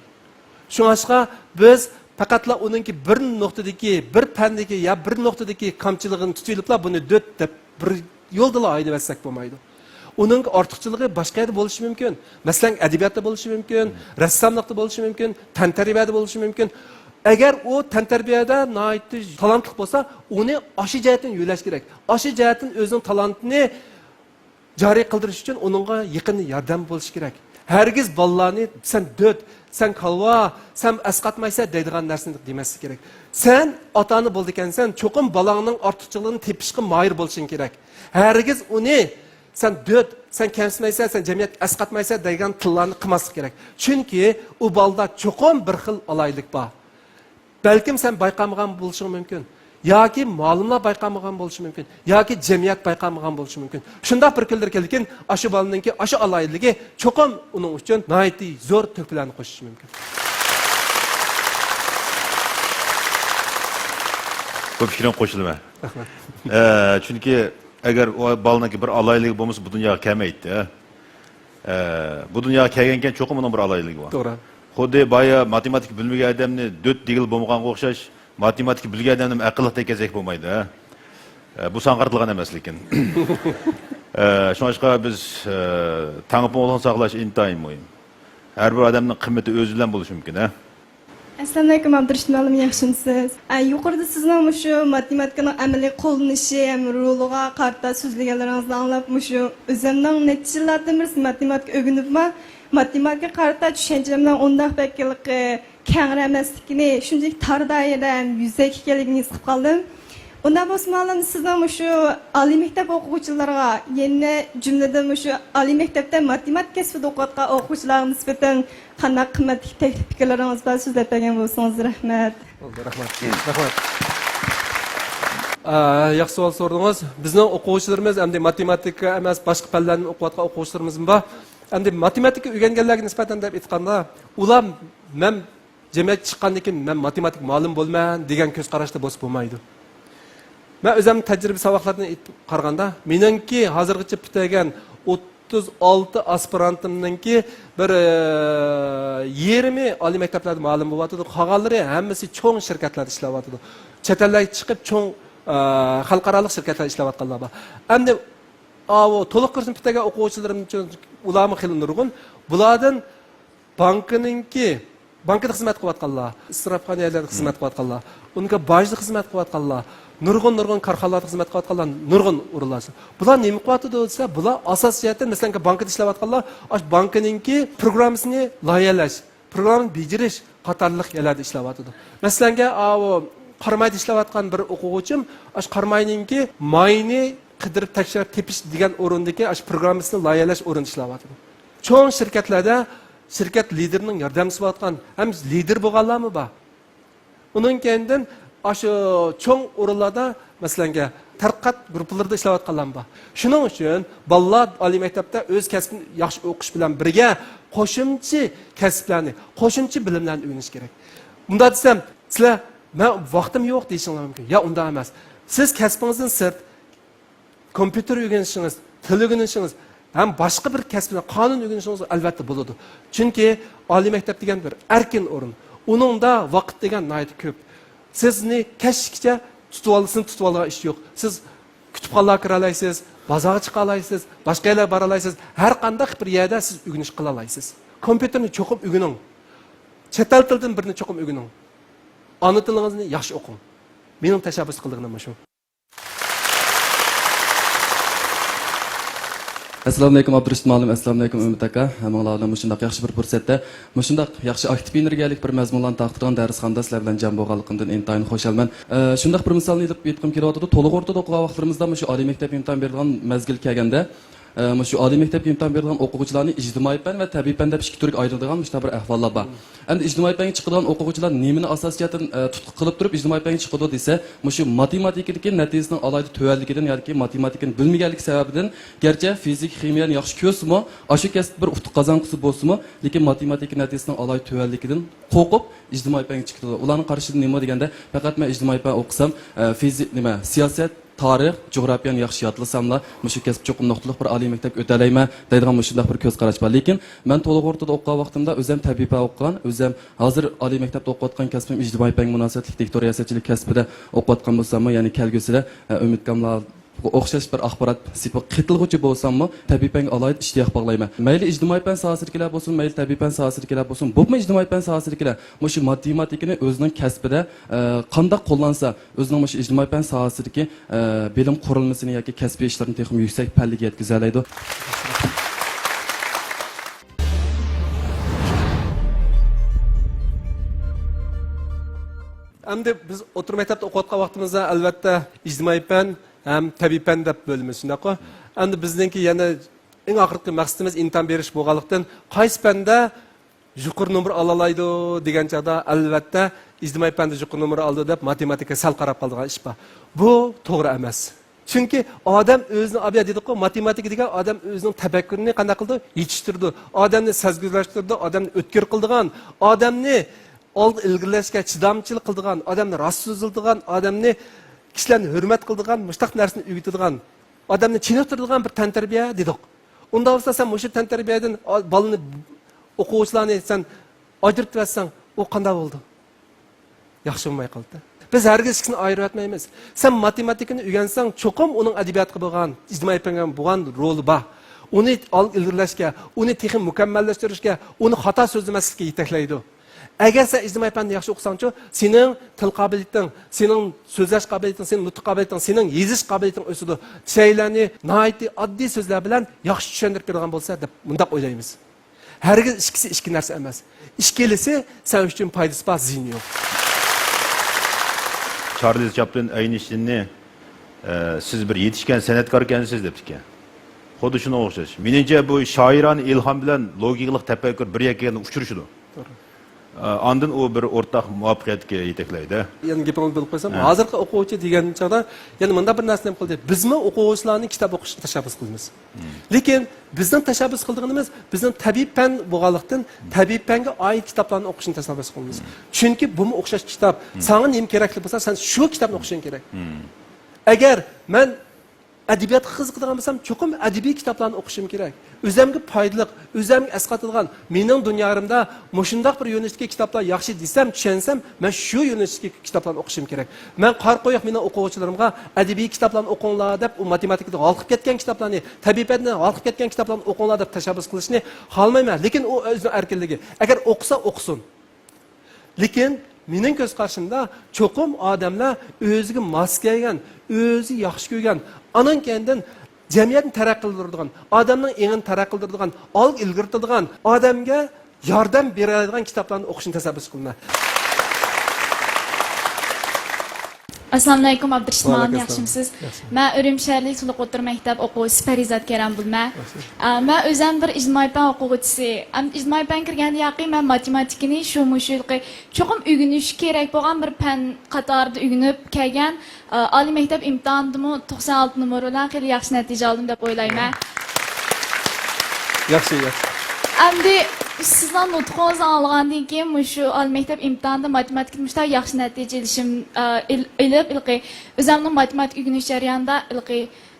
شۇڭلاشقا بىز پەقەتلا ئۇنىڭكى بىر نۇقتىدىكى، بىر پەندىكى يا بىر نۇقتىدىكى كامچىلىقىنى تۇتۇۋېلىپلا بۇنى دۆت دەپ بىر يولدىلا ھەيدىۋەتسەك بولمايدۇ. ئۇنىڭ ئارتۇقچىلىقى باشقا يەردە بولۇشى مۇمكىن. مەسىلەن، ئەدەبىياتتا بولۇشى مۇمكىن، رەسساملىقتا بولۇشى مۇمكىن، تەنتەربىيەدە بولۇشى مۇمكىن. ئەگەر ئۇ تەنتەربىيەدە ناھايىتى تالانتلىق بولسا، ئۇنى ئاشۇ جەھەتتىن يۆلەش كېرەك. ئاشۇ جەھەتتىن ئۆزىنىڭ تالانتىنى جارى قىلدۇرۇش ئۈچۈن ئۇنىڭغا يېقىن ياردەم بولۇش كېرەك. ھەرگىز بالىلارنى، «سەن دۆت، سەن كالۋا، سەن ئەسقاتمايسەن» دەيدىغان نەرسىنى دېمەسلىك كېرەك. سەن ئاتا-ئانا بولىدىكەنسەن، چوقۇم بالاڭنىڭ ئارتۇقچىلىقىنى تېپىشقا ماھىر بولۇشۇڭ كېرەك. ھەرگىز ئۇنى، «سەن دۆت، سەن كەمسىتمەيسەن، سەن جەمئىيەتكە ئەسقاتمايسەن» دەيدىغان تىللارنى قىلماسلىق كېرەك. چۈنكى ئۇ بالىدا چوقۇم بىر خىل ئالاھىدىلىك بار. بەلكىم سەن بايقالمىغان بولۇشۇڭ مۇمكىن. ياكى مۇئەللىملەر بايقالمىغان بولۇشى مۇمكىن. ياكى جەمئىيەت بايقالمىغان بولۇشى مۇمكىن. شۇنداق بىر كۈنلەر كېلىدىكىن، ئاشۇ بالىنىڭكى ئاشۇ ئالاھىدىلىكى چوقۇم ئۇنىڭ ئۈچۈن ناھايىتى زور تۆھپىلەرنى قوشۇشى مۇمكىن. بۇ پىكرىڭگە قوشۇلىمەن. رەھمەت. ئە، چۈنكى ئەگەر ئۇ بالىنىڭكى بىر ئالاھىدىلىكى بولمىسا، بۇ دۇنياغا كەلمەيتتى. ئە، بۇ دۇنياغا كەلگەنكەن چوقۇم ئۇنىڭ بىر ئالاھىدىلىكى بار. توغرا. خۇددى بايا ماتېماتىكا بىلمىگەن ئادەمنى دۆت دېگىلى بولمىغانغا ئوخشاش، ماتېماتىكا بىلگەن ئادەمنى ئەقىللىق دېگەن كەلسەك بولمايدۇ، ھە؟ ئە، بۇ سانغا قارىتىلغان ئەمەس، لېكىن. ئە، شۇڭلاشقا بىز، ئە، تەڭپۇڭلۇقنى ساقلاش ئىنتايىن مۇھىم. ھەر بىر ئادەمنىڭ قىممىتى ئۆزى بىلەن بولۇشى مۇمكىن، ھە؟ ئەسسالامۇئەلەيكۇم، ئابدۇرېشىت مۇئەللىم، ياخشىمۇسىز؟ ئە، يۇقىرىدا سىزنىڭ مۇشۇ ماتېماتىكىنىڭ ئەمەلىي قوللىنىشى ھەم رولىغا قارىتا سۆزلىگەنلىرىڭىزنى ئاڭلاپ، مۇشۇ ئۆزۈمنىڭ نەچچە يىللاردىن بېرى ماتېماتىكا ئۆگىنىپمۇ، ماتېماتىكىغا قارىتا چۈشەنچەمنىڭ ئۇنداق بەك ھېلىقى كەڭرى ئەمەسلىكىنى، شۇنچىلىك تار دائىرىدە ھەم يۈزەكى ئىكەنلىكىنى ھېس قىلىپ قالدىم. ئۇنداق بولسىمۇ، مۇئەللىم، سىزنىڭ مۇشۇ ئالىي مەكتەپ ئوقۇغۇچىلىرىغا، يەنە جۈملىدىن مۇشۇ ئالىي مەكتەپتە ماتېماتىكا كەسپىدە ئوقۇۋاتقان ئوقۇغۇچىلارغا نىسبەتەن قانداق قىممەتلىك تەكلىپ پىكىرلىرىڭىز بار، سۆزلەپ بەرگەن بولسىڭىز، رەھمەت. بولدى، رەھمەت. رەھمەت. ئە، ياخشى سوئال سورىدىڭىز. بىزنىڭ ئوقۇغۇچىلىرىمىز ئەمدى ماتېماتىكا ئەمەس، باشقا پەنلەرنى ئوقۇۋاتقان ئوقۇغۇچىلىرىمىزمۇ بار. ئەمدى ماتېماتىكا ئۆگەنگەنلەرگە نىسبەتەن دەپ ئېيتقاندا، ئۇلار، مەن جەمئىيەتكە چىققاندىن كېيىن مەن ماتېماتىك مۇئەللىمى بولىمەن دېگەن كۆز قاراشتا بولسا بولمايدۇ. مەن ئۆزۈمنىڭ تەجرىبە ساۋاقلىرىدىن ئېيتىپ قارىغاندا، مېنىڭكى ھازىرغىچە پۈتتۈرگەن ئوتتۇز ئالتە ئاسپىرانتىمنىڭكى بىر، ئى، يېرىمى ئالىي مەكتەپلەردە مۇئەللىم بولۇۋاتىدۇ، قالغانلىرى ھەممىسى چوڭ شىركەتلەردە ئىشلەۋاتىدۇ. چەت ئەللەرگە چىقىپ چوڭ، ئى، خەلقئارالىق شىركەتلەردە ئىشلەۋاتقانلار بار. ئەمدى ئاۋۇ تولۇق كۇرسنى پۈتتۈرگەن ئوقۇغۇچىلىرىمچۇ، ئۇلارمۇ خېلى نۇرغۇن. بۇلاردىن بانكىنىڭكى، بانكىدا خىزمەت قىلىۋاتقانلار، ئىسراپخانا يەرلەردە خىزمەت قىلىۋاتقانلار، ئۇنىڭكى باجدا خىزمەت قىلىۋاتقانلار، نۇرغۇن، نۇرغۇن كارخانىلاردا خىزمەت قىلىۋاتقانلار، نۇرغۇن ئورۇنلار. بۇلار نېمە قىلىۋاتىدۇ دېسە، بۇلار ئاساسىي جەھەتتىن، مەسىلەن، بانكىدا ئىشلەۋاتقانلار، ئاشۇ بانكىنىڭكى پروگراممىسىنى لايىھەلەش، پروگراممىنى بېجىرىش قاتارلىق يەرلەردە ئىشلەۋاتىدۇ. مەسىلەنگە، ئاۋۇ قارامايدا ئىشلەۋاتقان بىر ئوقۇغۇچىم، ئاشۇ قاراماينىڭكى ماينى قىدىرىپ تەكشۈرۈپ تېپىش دېگەن ئورۇندىكى ئاشۇ پروگراممىسىنى لايىھەلەش ئورنىدا ئىشلەۋاتىدۇ. چوڭ شىركەتلەردە شىركەت لىدېرىنىڭ ياردەمچىسى بولۇۋاتقان ھەم لىدېر بولغانلارمۇ بار. ئۇنىڭ كەينىدىن ئاشۇ چوڭ ئورۇنلاردا، مەسىلەنگە، تەرقىقات گۇرۇپپىلىرىدا ئىشلەۋاتقانلارمۇ بار. شۇنىڭ ئۈچۈن بالىلار ئالىي مەكتەپتە ئۆز كەسپىنى ياخشى ئوقۇش بىلەن بىرگە، قوشۇمچە كەسىپلەرنى، قوشۇمچە بىلىملەرنى ئۆگىنىشى كېرەك. مۇنداق دېسەم، سىلەر، مەن ۋاقتىم يوق دېيىشىڭلار مۇمكىن. يا، ئۇنداق ئەمەس. سىز كەسپىڭىزدىن سىرت، كومپيۇتېر ئۆگىنىشىڭىز، تىل ئۆگىنىشىڭىز ھەم باشقا بىر كەسىپنى، قانۇن ئۆگىنىشىڭىز ئەلۋەتتە بولىدۇ. چۈنكى ئالىي مەكتەپ دېگەن بىر ئەركىن ئورۇن. ئۇنىڭدا ۋاقىت دېگەن ناھايىتى كۆپ. سىزنى كەچكىچە تۇتۇۋالسىن، تۇتۇۋالغان ئىش يوق. سىز كۇتۇپخانىلارغا كىرالايسىز، بازارغا چىقالايسىز، باشقا يەرلەرگە بارالايسىز. ھەر قانداق بىر يەردە سىز ئۆگىنىش قىلالايسىز. كومپيۇتېرنى چوقۇم ئۆگىنىڭ. چەت ئەل تىلىدىن بىرنى چوقۇم ئۆگىنىڭ. ئانا تىلىڭىزنى ياخشى ئوقۇڭ. مېنىڭ تەشەببۇس قىلىدىغىنىم مۇشۇ. ئەسسالامۇئەلەيكۇم، ئابدۇرېشىت مۇئەللىم، ئەسسالامۇئەلەيكۇم، ئۈمىد ئاكا. ھەممىڭلار بىلەن مۇشۇنداق ياخشى بىر پۇرسەتتە، مۇشۇنداق ياخشى ئاكتىپ ئېنېرگىيەلىك بىر مەزمۇنلارنى تارقىتىدىغان دەرسخانىدا سىلەر بىلەن جەم بولغانلىقىمدىن ئىنتايىن خۇشالمەن. ئە، شۇنداق بىر مىسالنى ئېلىپ ئېيتقۇم كېلىۋاتىدۇ. تولۇق ئورتىدا ئوقۇغان ۋاقىتلىرىمىزدا مۇشۇ ئالىي مەكتەپ ئىمتىھان بېرىدىغان مەزگىل كەلگەندە، ئە، مۇشۇ ئالىي مەكتەپكە ئىمتىھان بېرىدىغان ئوقۇغۇچىلارنى ئىجتىمائىي پەن ۋە تەبىئىي پەن دەپ ئىككى تۈرگە ئايرىدىغان مۇشۇنداق بىر ئەھۋاللار بار. ئەمدى ئىجتىمائىي پەنگە چىقىدىغان ئوقۇغۇچىلار نېمىنى ئاساسىي جەھەتتىن، ئە، تۇتقا قىلىپ تۇرۇپ ئىجتىمائىي پەنگە چىقىدۇ دېسە، مۇشۇ ماتېماتىكىدىكى نەتىجىسىنىڭ ئالاھىدە تۆۋەنلىكىدىن ياكى ماتېماتىكىنى بىلمىگەنلىكى سەۋەبىدىن، گەرچە فىزىكا، خىمىيەنى ياخشى كۆرسىمۇ، ئاشۇ كەسىپتە بىر ئۇتۇق قازانغۇسى بولسىمۇ، لېكىن ماتېماتىكا نەتىجىسىنىڭ ئالاھىدە تۆۋەنلىكىدىن قورقۇپ ئىجتىمائىي پەنگە چىقىدۇ. ئۇلارنىڭ قارىشىدا نېمە دېگەندە، پەقەت مەن ئىجتىمائىي پەن ئوقۇسام، ئە، فىزىك، نېمە، سىياسەت، تارىخ، جۇغراپىيەنى ياخشى يادلىساملا، مۇشۇ كەسىپ چوقۇم نۇقتىلىق بىر ئالىي مەكتەپكە ئۆتەلەيمەن دەيدىغان مۇشۇنداق بىر كۆز قاراش بار. لېكىن مەن تولۇق ئورتىدا ئوقۇغان ۋاقتىمدا ئۆزۈم تەبىئىي پەن ئوقۇغان، ئۆزۈم ھازىر ئالىي مەكتەپتە ئوقۇۋاتقان كەسپىم ئىجتىمائىي پەنگە مۇناسىۋەتلىك دىكتور رىياسەتچىلىك كەسپىدە ئوقۇۋاتقان بولساممۇ، يەنى كەلگۈسىدە، ئە، ئۈمىد كاملار ئوخشاش بىر ئاخبارات سېپىغا قېتىلغۇچى بولساممۇ، تەبىئىي پەنگە ئالاھىدە ئىشتىياق باغلايمەن. مەيلى ئىجتىمائىي پەن ساھەسىدىكىلەر بولسۇن، مەيلى تەبىئىي پەن ساھەسىدىكىلەر بولسۇن، بولۇپمۇ ئىجتىمائىي پەن ساھەسىدىكىلەر مۇشۇ ماتېماتىكىنى ئۆزىنىڭ كەسپىدە، ئە، قانداق قوللانسا، ئۆزىنىڭ مۇشۇ ئىجتىمائىي پەن ساھەسىدىكى، ئە، بىلىم قۇرۇلمىسىنى ياكى كەسپىي ئىشلىرىنى تېخىمۇ يۈكسەك پەللىگە يەتكۈزەلەيدۇ. ئەمدى بىز ئوتتۇرا مەكتەپتە ئوقۇۋاتقان ۋاقتىمىزدا، ئەلۋەتتە، ئىجتىمائىي پەن ھەم تەبىئىي پەن دەپ بۆلىمىز، شۇنداققۇ؟ ئەمدى بىزنىڭكى يەنە ئەڭ ئاخىرقى مەقسىتىمىز ئىمتىھان بېرىش بولغانلىقتىن، قايسى پەندە يۇقىرى نومۇر ئالالايدۇ دېگەن چاغدا، ئەلۋەتتە، ئىجتىمائىي پەندە يۇقىرى نومۇر ئالىدۇ دەپ، ماتېماتىكىغا سەل قاراپ قالىدىغان ئىش بار. بۇ توغرا ئەمەس. چۈنكى ئادەم ئۆزىنى، ئابىيا دېدۇققۇ، ماتېماتىكا دېگەن ئادەم ئۆزىنىڭ تەپەككۇرىنى قانداق قىلىدۇ؟ يېتىشتۈرىدۇ. ئادەمنى سەزگۈرلەشتۈرىدۇ، ئادەمنى ئۆتكۈر قىلىدىغان، ئادەمنى ئالغا ئىلگىرىلەشكە چىدامچىلىق قىلىدىغان، ئادەمنى راست سۆزلەيدىغان، ئادەمنى، كىشىلەرنى ھۆرمەت قىلىدىغان، مۇشۇنداق نەرسىنى ئۆگىتىدىغان. ئادەمنى چېنىقتۇرىدىغان بىر تەنتەربىيە دېدۇق. ئۇنداق بولسا سەن مۇشۇ تەنتەربىيەدىن ئا-، بالىنى، ئوقۇغۇچىلارنى سەن ئاجرىتىۋەتسەڭ، ئۇ قانداق بولىدۇ؟ ياخشى بولماي قالدى. بىز ھەرگىز ئىككىسىنى ئايرىۋەتمەيمىز. سەن ماتېماتىكىنى ئۆگەنسەڭ، چوقۇم ئۇنىڭ ئەدەبىياتقا بولغان، ئىجتىمائىي پەنگە بولغان رولى بار. ئۇنى ئال-، ئىلگىرىلەشكە، ئۇنى تېخى مۇكەممەللەشتۈرۈشكە، ئۇنى خاتا سۆزلىمەسلىككە يېتەكلەيدۇ. ئەگەر سەن ئىجتىمائىي پەننى ياخشى ئوقۇساڭچۇ، سېنىڭ تىل قابىلىيىتىڭ، سېنىڭ سۆزلەش قابىلىيىتىڭ، سېنىڭ نۇتۇق قابىلىيىتىڭ، سېنىڭ يېزىش قابىلىيىتىڭ ئۆسىدۇ. شەيئىلەرنى ناھايىتى ئاددىي سۆزلەر بىلەن ياخشى چۈشەندۈرۈپ بېرىدىغان بولسا دەپ مۇنداق ئويلايمىز. ھەرگىز ئىككىسى ئىككى نەرسە ئەمەس. ئىككىلىسى سەن ئۈچۈن پايدىسى بار، زىيىنى يوق. چارلىز چاپلىن ئەينشتىننى، ئە، «سىز بىر يېتىشكەن سەنئەتكاركەنسىز» دەپتىكەن. خۇددى شۇنىڭغا ئوخشاش. مېنىڭچە، بۇ شائىرانە ئىلھام بىلەن لوگىكىلىق تەپەككۇر بىر يەرگە كەلگەندە ئۇچرىشىدۇ. توغرا. ئە، ئاندىن ئۇ بىر ئورتاق مۇۋەپپەقىيەتكە يېتەكلەيدۇ. يەنە گېپىڭىزنى بۆلۈپ قويسام، ھە. ھازىرقى ئوقۇغۇچى دېگەن چاغدا يەنە مۇنداق بىر نەرسىنى نېمە قىلدى. بىزمۇ ئوقۇغۇچىلارنى كىتاب ئوقۇشقا تەشەببۇس قىلىمىز. لېكىن بىزنىڭ تەشەببۇس قىلىدىغىنىمىز، بىزنىڭ تەبىئىي پەن بولغانلىقتىن، تەبىئىي پەنگە ئائىت كىتابلارنى ئوقۇشنى تەشەببۇس قىلىمىز. چۈنكى بۇمۇ ئوخشاش كىتاب. ساڭا نېمە كېرەكلىك بولسا، سەن شۇ كىتابنى ئوقۇشۇڭ كېرەك. ئەگەر مەن ئەدەبىياتقا قىزىقىدىغان بولسام، چوقۇم ئەدەبىي كىتابلارنى ئوقۇشۇم كېرەك. ئۆزۈمگە پايدىلىق، ئۆزۈمگە ئەسقاتىدىغان، مېنىڭ دۇنيايىمدا مۇشۇنداق بىر يۆنىلىشتىكى كىتابلار ياخشى دېسەم، چۈشەنسەم، مەن شۇ يۆنىلىشتىكى كىتابلارنى ئوقۇشۇم كېرەك. مەن قارا قويۇق مېنىڭ ئوقۇغۇچىلىرىمغا ئەدەبىي كىتابلارنى ئوقۇڭلار دەپ، ئۇ ماتېماتىكىدا ھالقىپ كەتكەن كىتابلارنى، تەبىئىي پەندە ھالقىپ كەتكەن كىتابلارنى ئوقۇڭلار دەپ تەشەببۇس قىلىشنى خالىمايمەن. لېكىن ئۇ ئۆزىنىڭ ئەركىنلىكى. ئەگەر ئوقۇسا ئوقۇسۇن. لېكىن مېنىڭ كۆز قارىشىمدا چوقۇم ئادەملەر ئۆزىگە ماس كەلگەن، ئۆزى ياخشى كۆرگەن، ئانىڭ كەينىدىن جەمئىيەتنى تەرەققىي قىلدۇرىدىغان، ئادەمنىڭ ئېڭىنى تەرەققىي قىلدۇرىدىغان، ئالغا ئىلگىرىتىدىغان، ئادەمگە ياردەم بېرەلەيدىغان كىتابلارنى ئوقۇشنى تەشەببۇس قىلىمەن. ئەسسالامۇئەلەيكۇم، ئابدۇرېشىت مۇئەللىم، ۋەئەلەيكۇم ئەسسالام. ياخشىمۇسىز؟ ياخشى. مەن ئۈرۈمچى شەھەرلىك تولۇق ئوتتۇرا مەكتەپ ئوقۇغۇچىسى پەرىزات كەرەم بولىمەن. ياخشى. ئا، مەن ئۆزۈم بىر ئىجتىمائىي پەن ئوقۇغۇچىسى. ئەم، ئىجتىمائىي پەن كىرگەندىن كېيىن مەن ماتېماتىكىنى شۇ مۇشۇ چوقۇم ئۆگىنىش كېرەك بولغان بىر پەن قاتارىدا ئۆگىنىپ كەلگەن. ئا، ئالىي مەكتەپ ئىمتىھانىدىمۇ توقسان ئالتە نومۇر بىلەن خېلى ياخشى نەتىجە ئالدىم دەپ ئويلايمەن. ياخشى، ياخشى. ئەمدى سىزنىڭ نۇتقىڭىزنى ئاڭلىغاندىن كېيىن، مۇشۇ ئالىي مەكتەپ ئىمتىھانىدا ماتېماتىكىدا مۇشۇنداق ياخشى نەتىجە ئېلىشىم، ئا، ئېل-، ئېلىپ، ھېلىقى ئۆزۈمنىڭ ماتېماتىكا ئۆگىنىش جەريانىدا ھېلىقى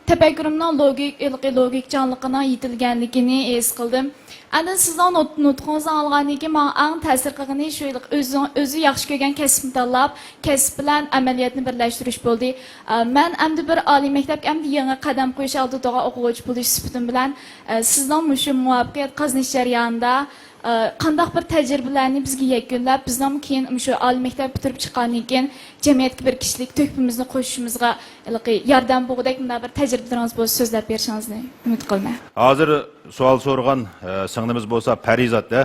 تەپەككۇرۇمنىڭ لوگىك-، ھېلىقى لوگىكىچانلىقىنىڭ يېتىلگەنلىكىنى ھېس قىلدىم. ئاندىن سىزنىڭ نۇت-، نۇتقىڭىزنى ئاڭلىغاندىن كېيىن ماڭا ئەڭ تەسىر قىلغىنى شۇ ھېلىقى ئۆزىڭ-، ئۆزى ياخشى كۆرگەن كەسىپنى تاللاپ، كەسىپ بىلەن ئەمەلىيەتنى بىرلەشتۈرۈش بولدى. ئا، مەن ئەمدى بىر ئالىي مەكتەپكە ئەمدى يېڭى قەدەم قويۇش ئالدىدا تۇرغان ئوقۇغۇچى بولۇش سۈپىتىم بىلەن، ئا، سىزنىڭ مۇشۇ مۇۋەپپەقىيەت قازىنىش جەريانىدا، ئا، قانداق بىر تەجرىبىلەرنى بىزگە يەكۈنلەپ، بىزنىڭ كېيىن مۇشۇ ئالىي مەكتەپ پۈتتۈرۈپ چىققاندىن كېيىن جەمئىيەتكە بىر كىشىلىك تۆھپىمىزنى قوشۇشىمىزغا ھېلىقى ياردەم بولغۇدەك مۇنداق بىر تەجرىبىلىرىڭىز بولسا سۆزلەپ بېرىشىڭىزنى ئۈمىد قىلىمەن. ھازىر سوئال سورىغان، ئە، سىڭلىمىز بولسا پەرىزات، ئە،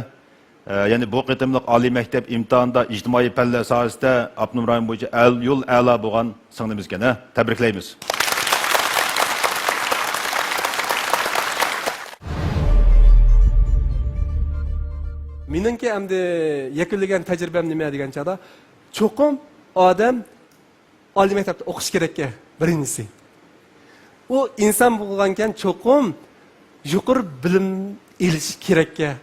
يەنى بۇ قېتىملىق ئالىي مەكتەپ ئىمتىھانىدا ئىجتىمائىي پەنلەر ساھەسىدە ئاپتونوم رايون بويىچە ئەل-، يول ئەلا بولغان سىڭلىمىزكەن، ھە؟ تەبرىكلەيمىز. مېنىڭكى ئەمدى يەكۈنلىگەن تەجرىبەم نېمە دېگەن چاغدا، چوقۇم ئادەم ئالىي مەكتەپتە ئوقۇش كېرەككەن، بىرىنچىسى. ئۇ ئىنسان بولغانكەن، چوقۇم يۇقىرى بىلىم ئېلىش كېرەككەن.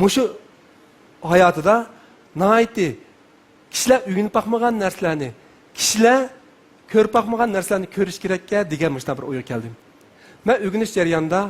مۇشۇ ھاياتىدا ناھايىتى كىشىلەر ئۆگىنىپ باقمىغان نەرسىلەرنى، كىشىلەر كۆرۈپ باقمىغان نەرسىلەرنى كۆرۈش كېرەككەن دېگەن مۇشۇنداق بىر ئويغا كەلدىم. مەن ئۆگىنىش جەريانىدا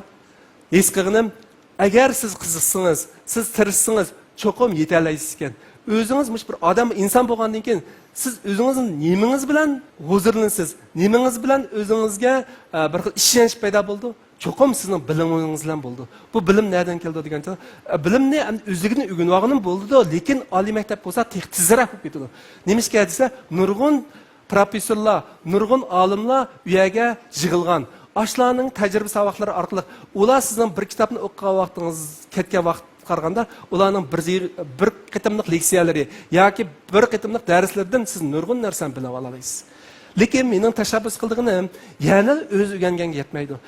ھېس قىلغىنىم، ئەگەر سىز قىزىقسىڭىز، سىز تىرىشسىڭىز، چوقۇم يېتەلەيسىز ئىكەن. ئۆزىڭىز مۇشۇ بىر ئادەم، ئىنسان بولغاندىن كېيىن، سىز ئۆزىڭىز نېمىڭىز بىلەن ھۇزۇرلىنىسىز؟ نېمىڭىز بىلەن ئۆزىڭىزگە، ئە، بىر خىل ئىشەنچ پەيدا بولىدۇ؟ چوقۇم سىزنىڭ بىلىمىڭىز بىلەن بولىدۇ. بۇ بىلىم نەدىن كېلىدۇ دېگەن چاغدا، ئە، بىلىمنى ئەمدى ئۆزلۈكىدىن ئۆگىنىۋالغىنىمۇ بولىدۇ، لېكىن ئالىي مەكتەپ بولسا تېخى تېزرەك بولۇپ كېتىدۇ. نېمىشقا دېسە، نۇرغۇن پروفېسسورلار، نۇرغۇن ئالىملار ئۇ يەرگە يىغىلغان. ئاشۇلارنىڭ تەجرىبە ساۋاقلىرى ئارقىلىق، ئۇلار سىزنىڭ بىر كىتابنى ئوقۇغان ۋاقتىڭىز، كەتكەن ۋاقىتقا قارىغاندا، ئۇلارنىڭ بىر، بىر قېتىملىق لېكسىيەلىرى ياكى بىر قېتىملىق دەرسلىرىدىن سىز نۇرغۇن نەرسىنى بىلىۋالالايسىز. لېكىن مېنىڭ تەشەببۇس قىلىدىغىنىم يەنە ئۆزى ئۆگەنگەنگە يەتمەيدۇ.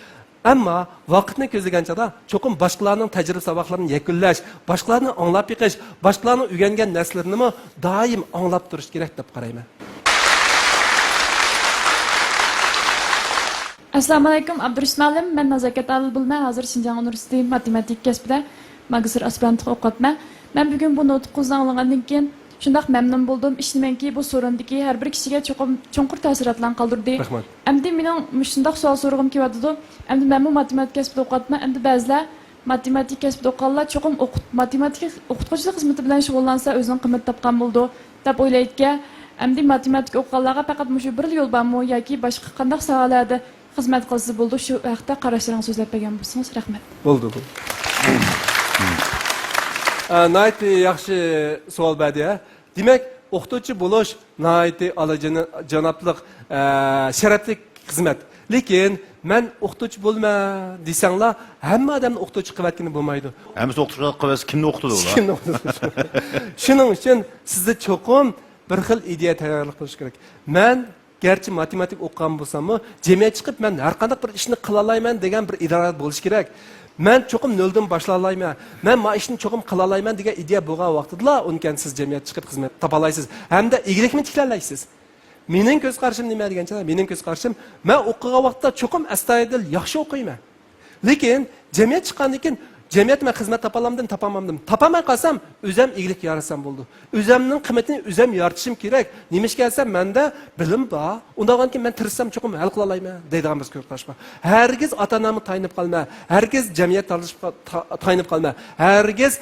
ئەمما ۋاقىتنى كۆزلىگەن چاغدا چوقۇم باشقىلارنىڭ تەجرىبە ساۋاقلىرىنى يەكۈنلەش، باشقىلاردىن ئاڭلاپ بېقىش، باشقىلارنىڭ ئۆگەنگەن نەرسىلىرىنىمۇ دائىم ئاڭلاپ تۇرۇش كېرەك دەپ قارايمەن. ئەسسالامۇئەلەيكۇم، ئابدۇرېشىت مۇئەللىم. مەن نازاكەت ئادىل بولىمەن. ھازىر شىنجاڭ ئۇنىۋېرسىتېتى ماتېماتىكا كەسپىدە ماگىستىر ئاسپىرانتلىق ئوقۇۋاتىمەن. مەن بۈگۈن بۇ نۇتقىڭىزنى ئاڭلىغاندىن كېيىن، شۇنداق مەمنۇن بولدۇم. ئىشىنىمەنكى، بۇ سورۇندىكى ھەر بىر كىشىگە چوقۇم چوڭقۇر تەسىراتلارنى قالدۇردى. رەھمەت. ئەمدى مېنىڭ مۇشۇنداق سوئال سورىغۇم كېلىۋاتىدۇ. ئەمدى مەنمۇ ماتېماتىكا كەسپىدە ئوقۇۋاتىمەن. ئەمدى بەزىلەر ماتېماتىكا كەسپىدە ئوقۇغانلار چوقۇم ئوقۇت-، ماتېماتىكا ئوقۇتقۇچىلىق خىزمىتى بىلەن شۇغۇللانسا ئۆزىنىڭ قىممىتى تاپقان بولىدۇ، دەپ ئويلايدىكەن. ئەمدى ماتېماتىكا ئوقۇغانلارغا پەقەت مۇشۇ بىرلا يول بارمۇ ياكى باشقا قانداق ساھەلەردە خىزمەت قىلسا بولىدۇ؟ شۇ ھەقتە قاراشلىرىڭىزنى سۆزلەپ بەرگەن بولسىڭىز، رەھمەت. بولدى، بولدى. ئە، ناھايىتى ياخشى سوئال بەردى، ھە. دېمەك، ئوقۇتقۇچى بولۇش ناھايىتى ئالىيجانا-، جانابلىق، ئە، شەرەپلىك خىزمەت. لېكىن مەن ئوقۇتقۇچى بولىمەن دېسەڭلار، ھەممە ئادەمنى ئوقۇتقۇچى قىلىۋەتكىلى بولمايدۇ. ھەممىسى ئوقۇتقۇچى قىلىۋەتسە، كىمنى ئوقۇتىدۇ ئۇلار؟ كىمنى ئوقۇتىدۇ؟ شۇنىڭ ئۈچۈن سىزدە چوقۇم بىر خىل ئىدىيە تەييارلىق قىلىش كېرەك. مەن گەرچە ماتېماتىكا ئوقۇغان بولساممۇ، جەمئىيەتكە چىقىپ مەن ھەرقانداق بىر ئىشنى قىلالايمەن دېگەن بىر ئىرادە بولۇشى كېرەك. مەن چوقۇم نۆلدىن باشلالايمەن، مەن ما ئىشنى چوقۇم قىلالايمەن دېگەن ئىدىيە بولغان ۋاقتىدىلا، ئۇنىڭكەن سىز جەمئىيەتكە چىقىپ خىزمەت تاپالايسىز ھەمدە ئىگىلىكمۇ تىكلەيەلەيسىز. مېنىڭ كۆز قارىشىم نېمە دېگەنچە، مېنىڭ كۆز قارىشىم، مەن ئوقۇغان ۋاقىتتا چوقۇم ئەستايىدىل ياخشى ئوقۇيمەن. لېكىن جەمئىيەت چىققاندىن كېيىن، جەمئىيەتتە مەن خىزمەت تاپالامدىم، تاپالمامدىم. تاپالماي قالسام، ئۆزۈم ئىگىلىك يارىتسام بولىدۇ. ئۆزۈمنىڭ قىممىتىنى ئۆزۈم يارىتىشىم كېرەك. نېمىشقا دېسە، مەندە بىلىم بار. ئۇنداق بولغاندىكىن مەن تىرىشسام، چوقۇم ھەل قىلالايمەن دەيدىغان بىر كۆز قاراش بار. ھەرگىز ئاتا-ئانامغا تايىنىپ قالما. ھەرگىز جەمئىيەت تالىشىپ قا-، تا-، تايىنىپ قالما. ھەرگىز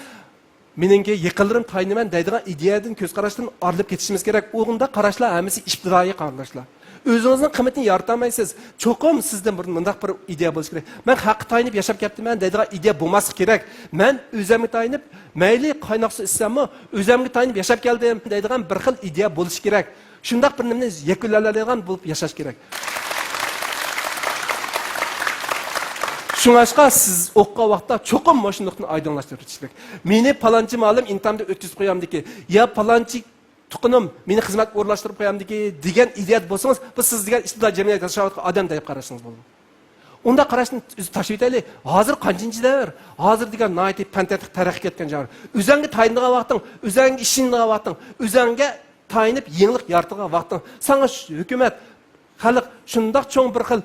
مېنىڭكى يېقىنلىرىم تايىنىمەن دەيدىغان ئىدىيەدىن، كۆز قاراشتىن ئايرىلىپ كېتىشىمىز كېرەك. ئۇنداق قاراشلار ھەممىسى ئىپتىدائىي قاراشلار. ئۆزىڭىزنىڭ قىممىتىنى يارىتالمايسىز. چوقۇم سىزدە بىر مۇنداق بىر ئىدىيە بولۇشى كېرەك. مەن خەققە تايىنىپ ياشاپ كەپتىمەن دەيدىغان ئىدىيە بولماسلىقى كېرەك. مەن ئۆزۈمگە تايىنىپ، مەيلى قايناق سۇ ئىچسەممۇ، ئۆزۈمگە تايىنىپ ياشاپ كەلدىم دەيدىغان بىر خىل ئىدىيە بولۇشى كېرەك. شۇنداق بىر نېمىنى يەكۈنلەيدىغان بولۇپ ياشاش كېرەك. شۇڭلاشقا سىز ئوقۇغان ۋاقىتتا چوقۇم مۇشۇ نۇقتىنى ئايدىڭلاشتۇرۇش كېرەك. مېنى پالانچى مۇئەللىم ئىمتىھاندا ئۆتكۈزۈپ قويامدىكى، يا پالانچى تۇغقىنىم مېنى خىزمەتكە ئورۇنلاشتۇرۇپ قويامدىكى دېگەن ئىدىيەدە بولسىڭىز، بۇ سىز دېگەن ئىپتىدائىي جەمئىيەتتە ياشاۋاتقان ئادەم دەپ قارىشىڭىز بولىدۇ. ئۇنداق قاراشنى ئۆزى تاشلىۋېتەيلى. ھازىر قانچىنچى دەۋر؟ ھازىر دېگەن ناھايىتى پەن-تېخنىك تەرەققىي ئەتكەن دەۋر. ئۆزۈڭگە تايىنىدىغان ۋاقتىڭ، ئۆزۈڭگە ئىشىنىدىغان ۋاقتىڭ، ئۆزۈڭگە تايىنىپ يېڭىلىق يارىتىدىغان ۋاقتىڭ. ساڭا شۇ ھۆكۈمەت، خەلق شۇنداق چوڭ بىر خىل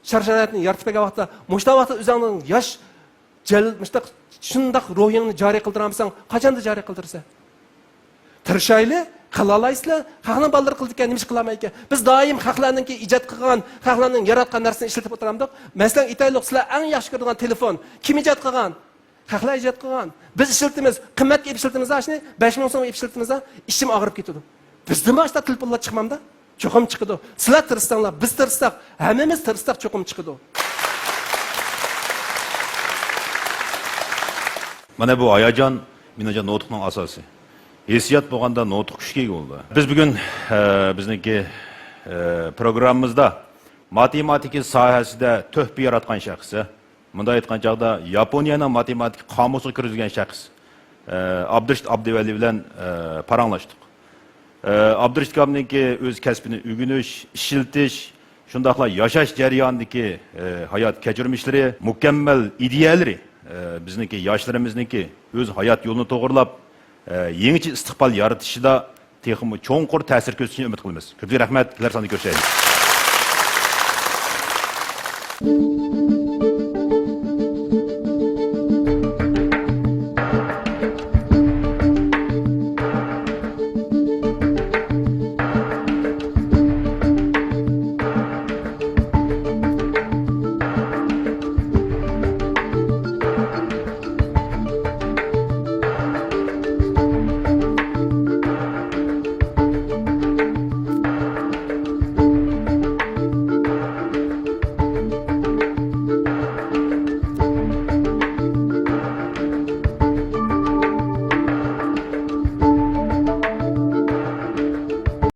شارائىتنى يارىتىپ بەرگەن ۋاقىتتا، مۇشۇنداق ۋاقىتتا ئۆزۈڭنىڭ ياش، جەل-، مۇشۇنداق، شۇنداق روھىڭنى جارى قىلدۇرالمىساڭ، قاچاندا جارى قىلدۇرىسەن؟ تىرىشايلى، قىلالايسىلەر. خەقنىڭ بالىلىرى قىلىدىكەن، نېمە ئىش قىلالمايدىكەن؟ بىز دائىم خەقلەرنىڭكى ئىجاد قىلغان، خەقلەرنىڭ ياراتقان نەرسىنى ئىشلىتىپ ئولتۇرامدۇق؟ مەسىلەن، ئېيتايلۇق، سىلەر ئەڭ ياخشى كۆرىدىغان تېلېفون كىم ئىجاد قىلغان؟ خەقلەر ئىجاد قىلغان. بىز ئىشلىتىمىز، قىممەتكە ئېلىپ ئىشلىتىمىز ئاشۇنى، بەش مىڭ سومغا ئېلىپ ئىشلىتىمىز، ئىچىم ئاغرىپ كېتىدۇ. بىزدىنمۇ ئاشۇنداق تېلېفونلار چىقمامدا؟ چوقۇم چىقىدۇ. سىلەر تىرىشساڭلار، بىز تىرىشساق، ھەممىمىز تىرىشساق چوقۇم چىقىدۇ. مانا بۇ ھاياجان، مېنىڭچە، نۇتۇقنىڭ ئاساسى. ھېسسىيات بولغاندا نۇتۇق كۈچكە ئىگە بولىدۇ. بىز بۈگۈن، ئە، بىزنىڭكى، ئە، پروگراممىمىزدا ماتېماتىكا ساھەسىدە تۆھپە ياراتقان شەخس، مۇنداق ئېيتقان چاغدا، ياپونىيەنىڭ ماتېماتىكا قامۇسىغا كىرگۈزگەن شەخس، ئە، ئابدۇرېشىت ئابدۇۋەلى بىلەن، ئە، پاراڭلاشتۇق. ئە، ئابدۇرېشىت ئاكامنىڭكى ئۆز كەسپىنى ئۆگىنىش، ئىشلىتىش، شۇنداقلا ياشاش جەريانىدىكى، ئە، ھايات كەچۈرمىشلىرى، مۇكەممەل ئىدىيەلىرى، ئە، بىزنىڭكى ياشلىرىمىزنىڭكى ئۆز ھايات يولىنى توغرىلاپ، ئە، يېڭىچە ئىستىقبال يارىتىشىدا تېخىمۇ چوڭقۇر تەسىر كۆرسىتىشىنى ئۈمىد قىلىمىز. كۆپلۈك رەھمەت، كېلەر ساندا كۆرۈشەيلى.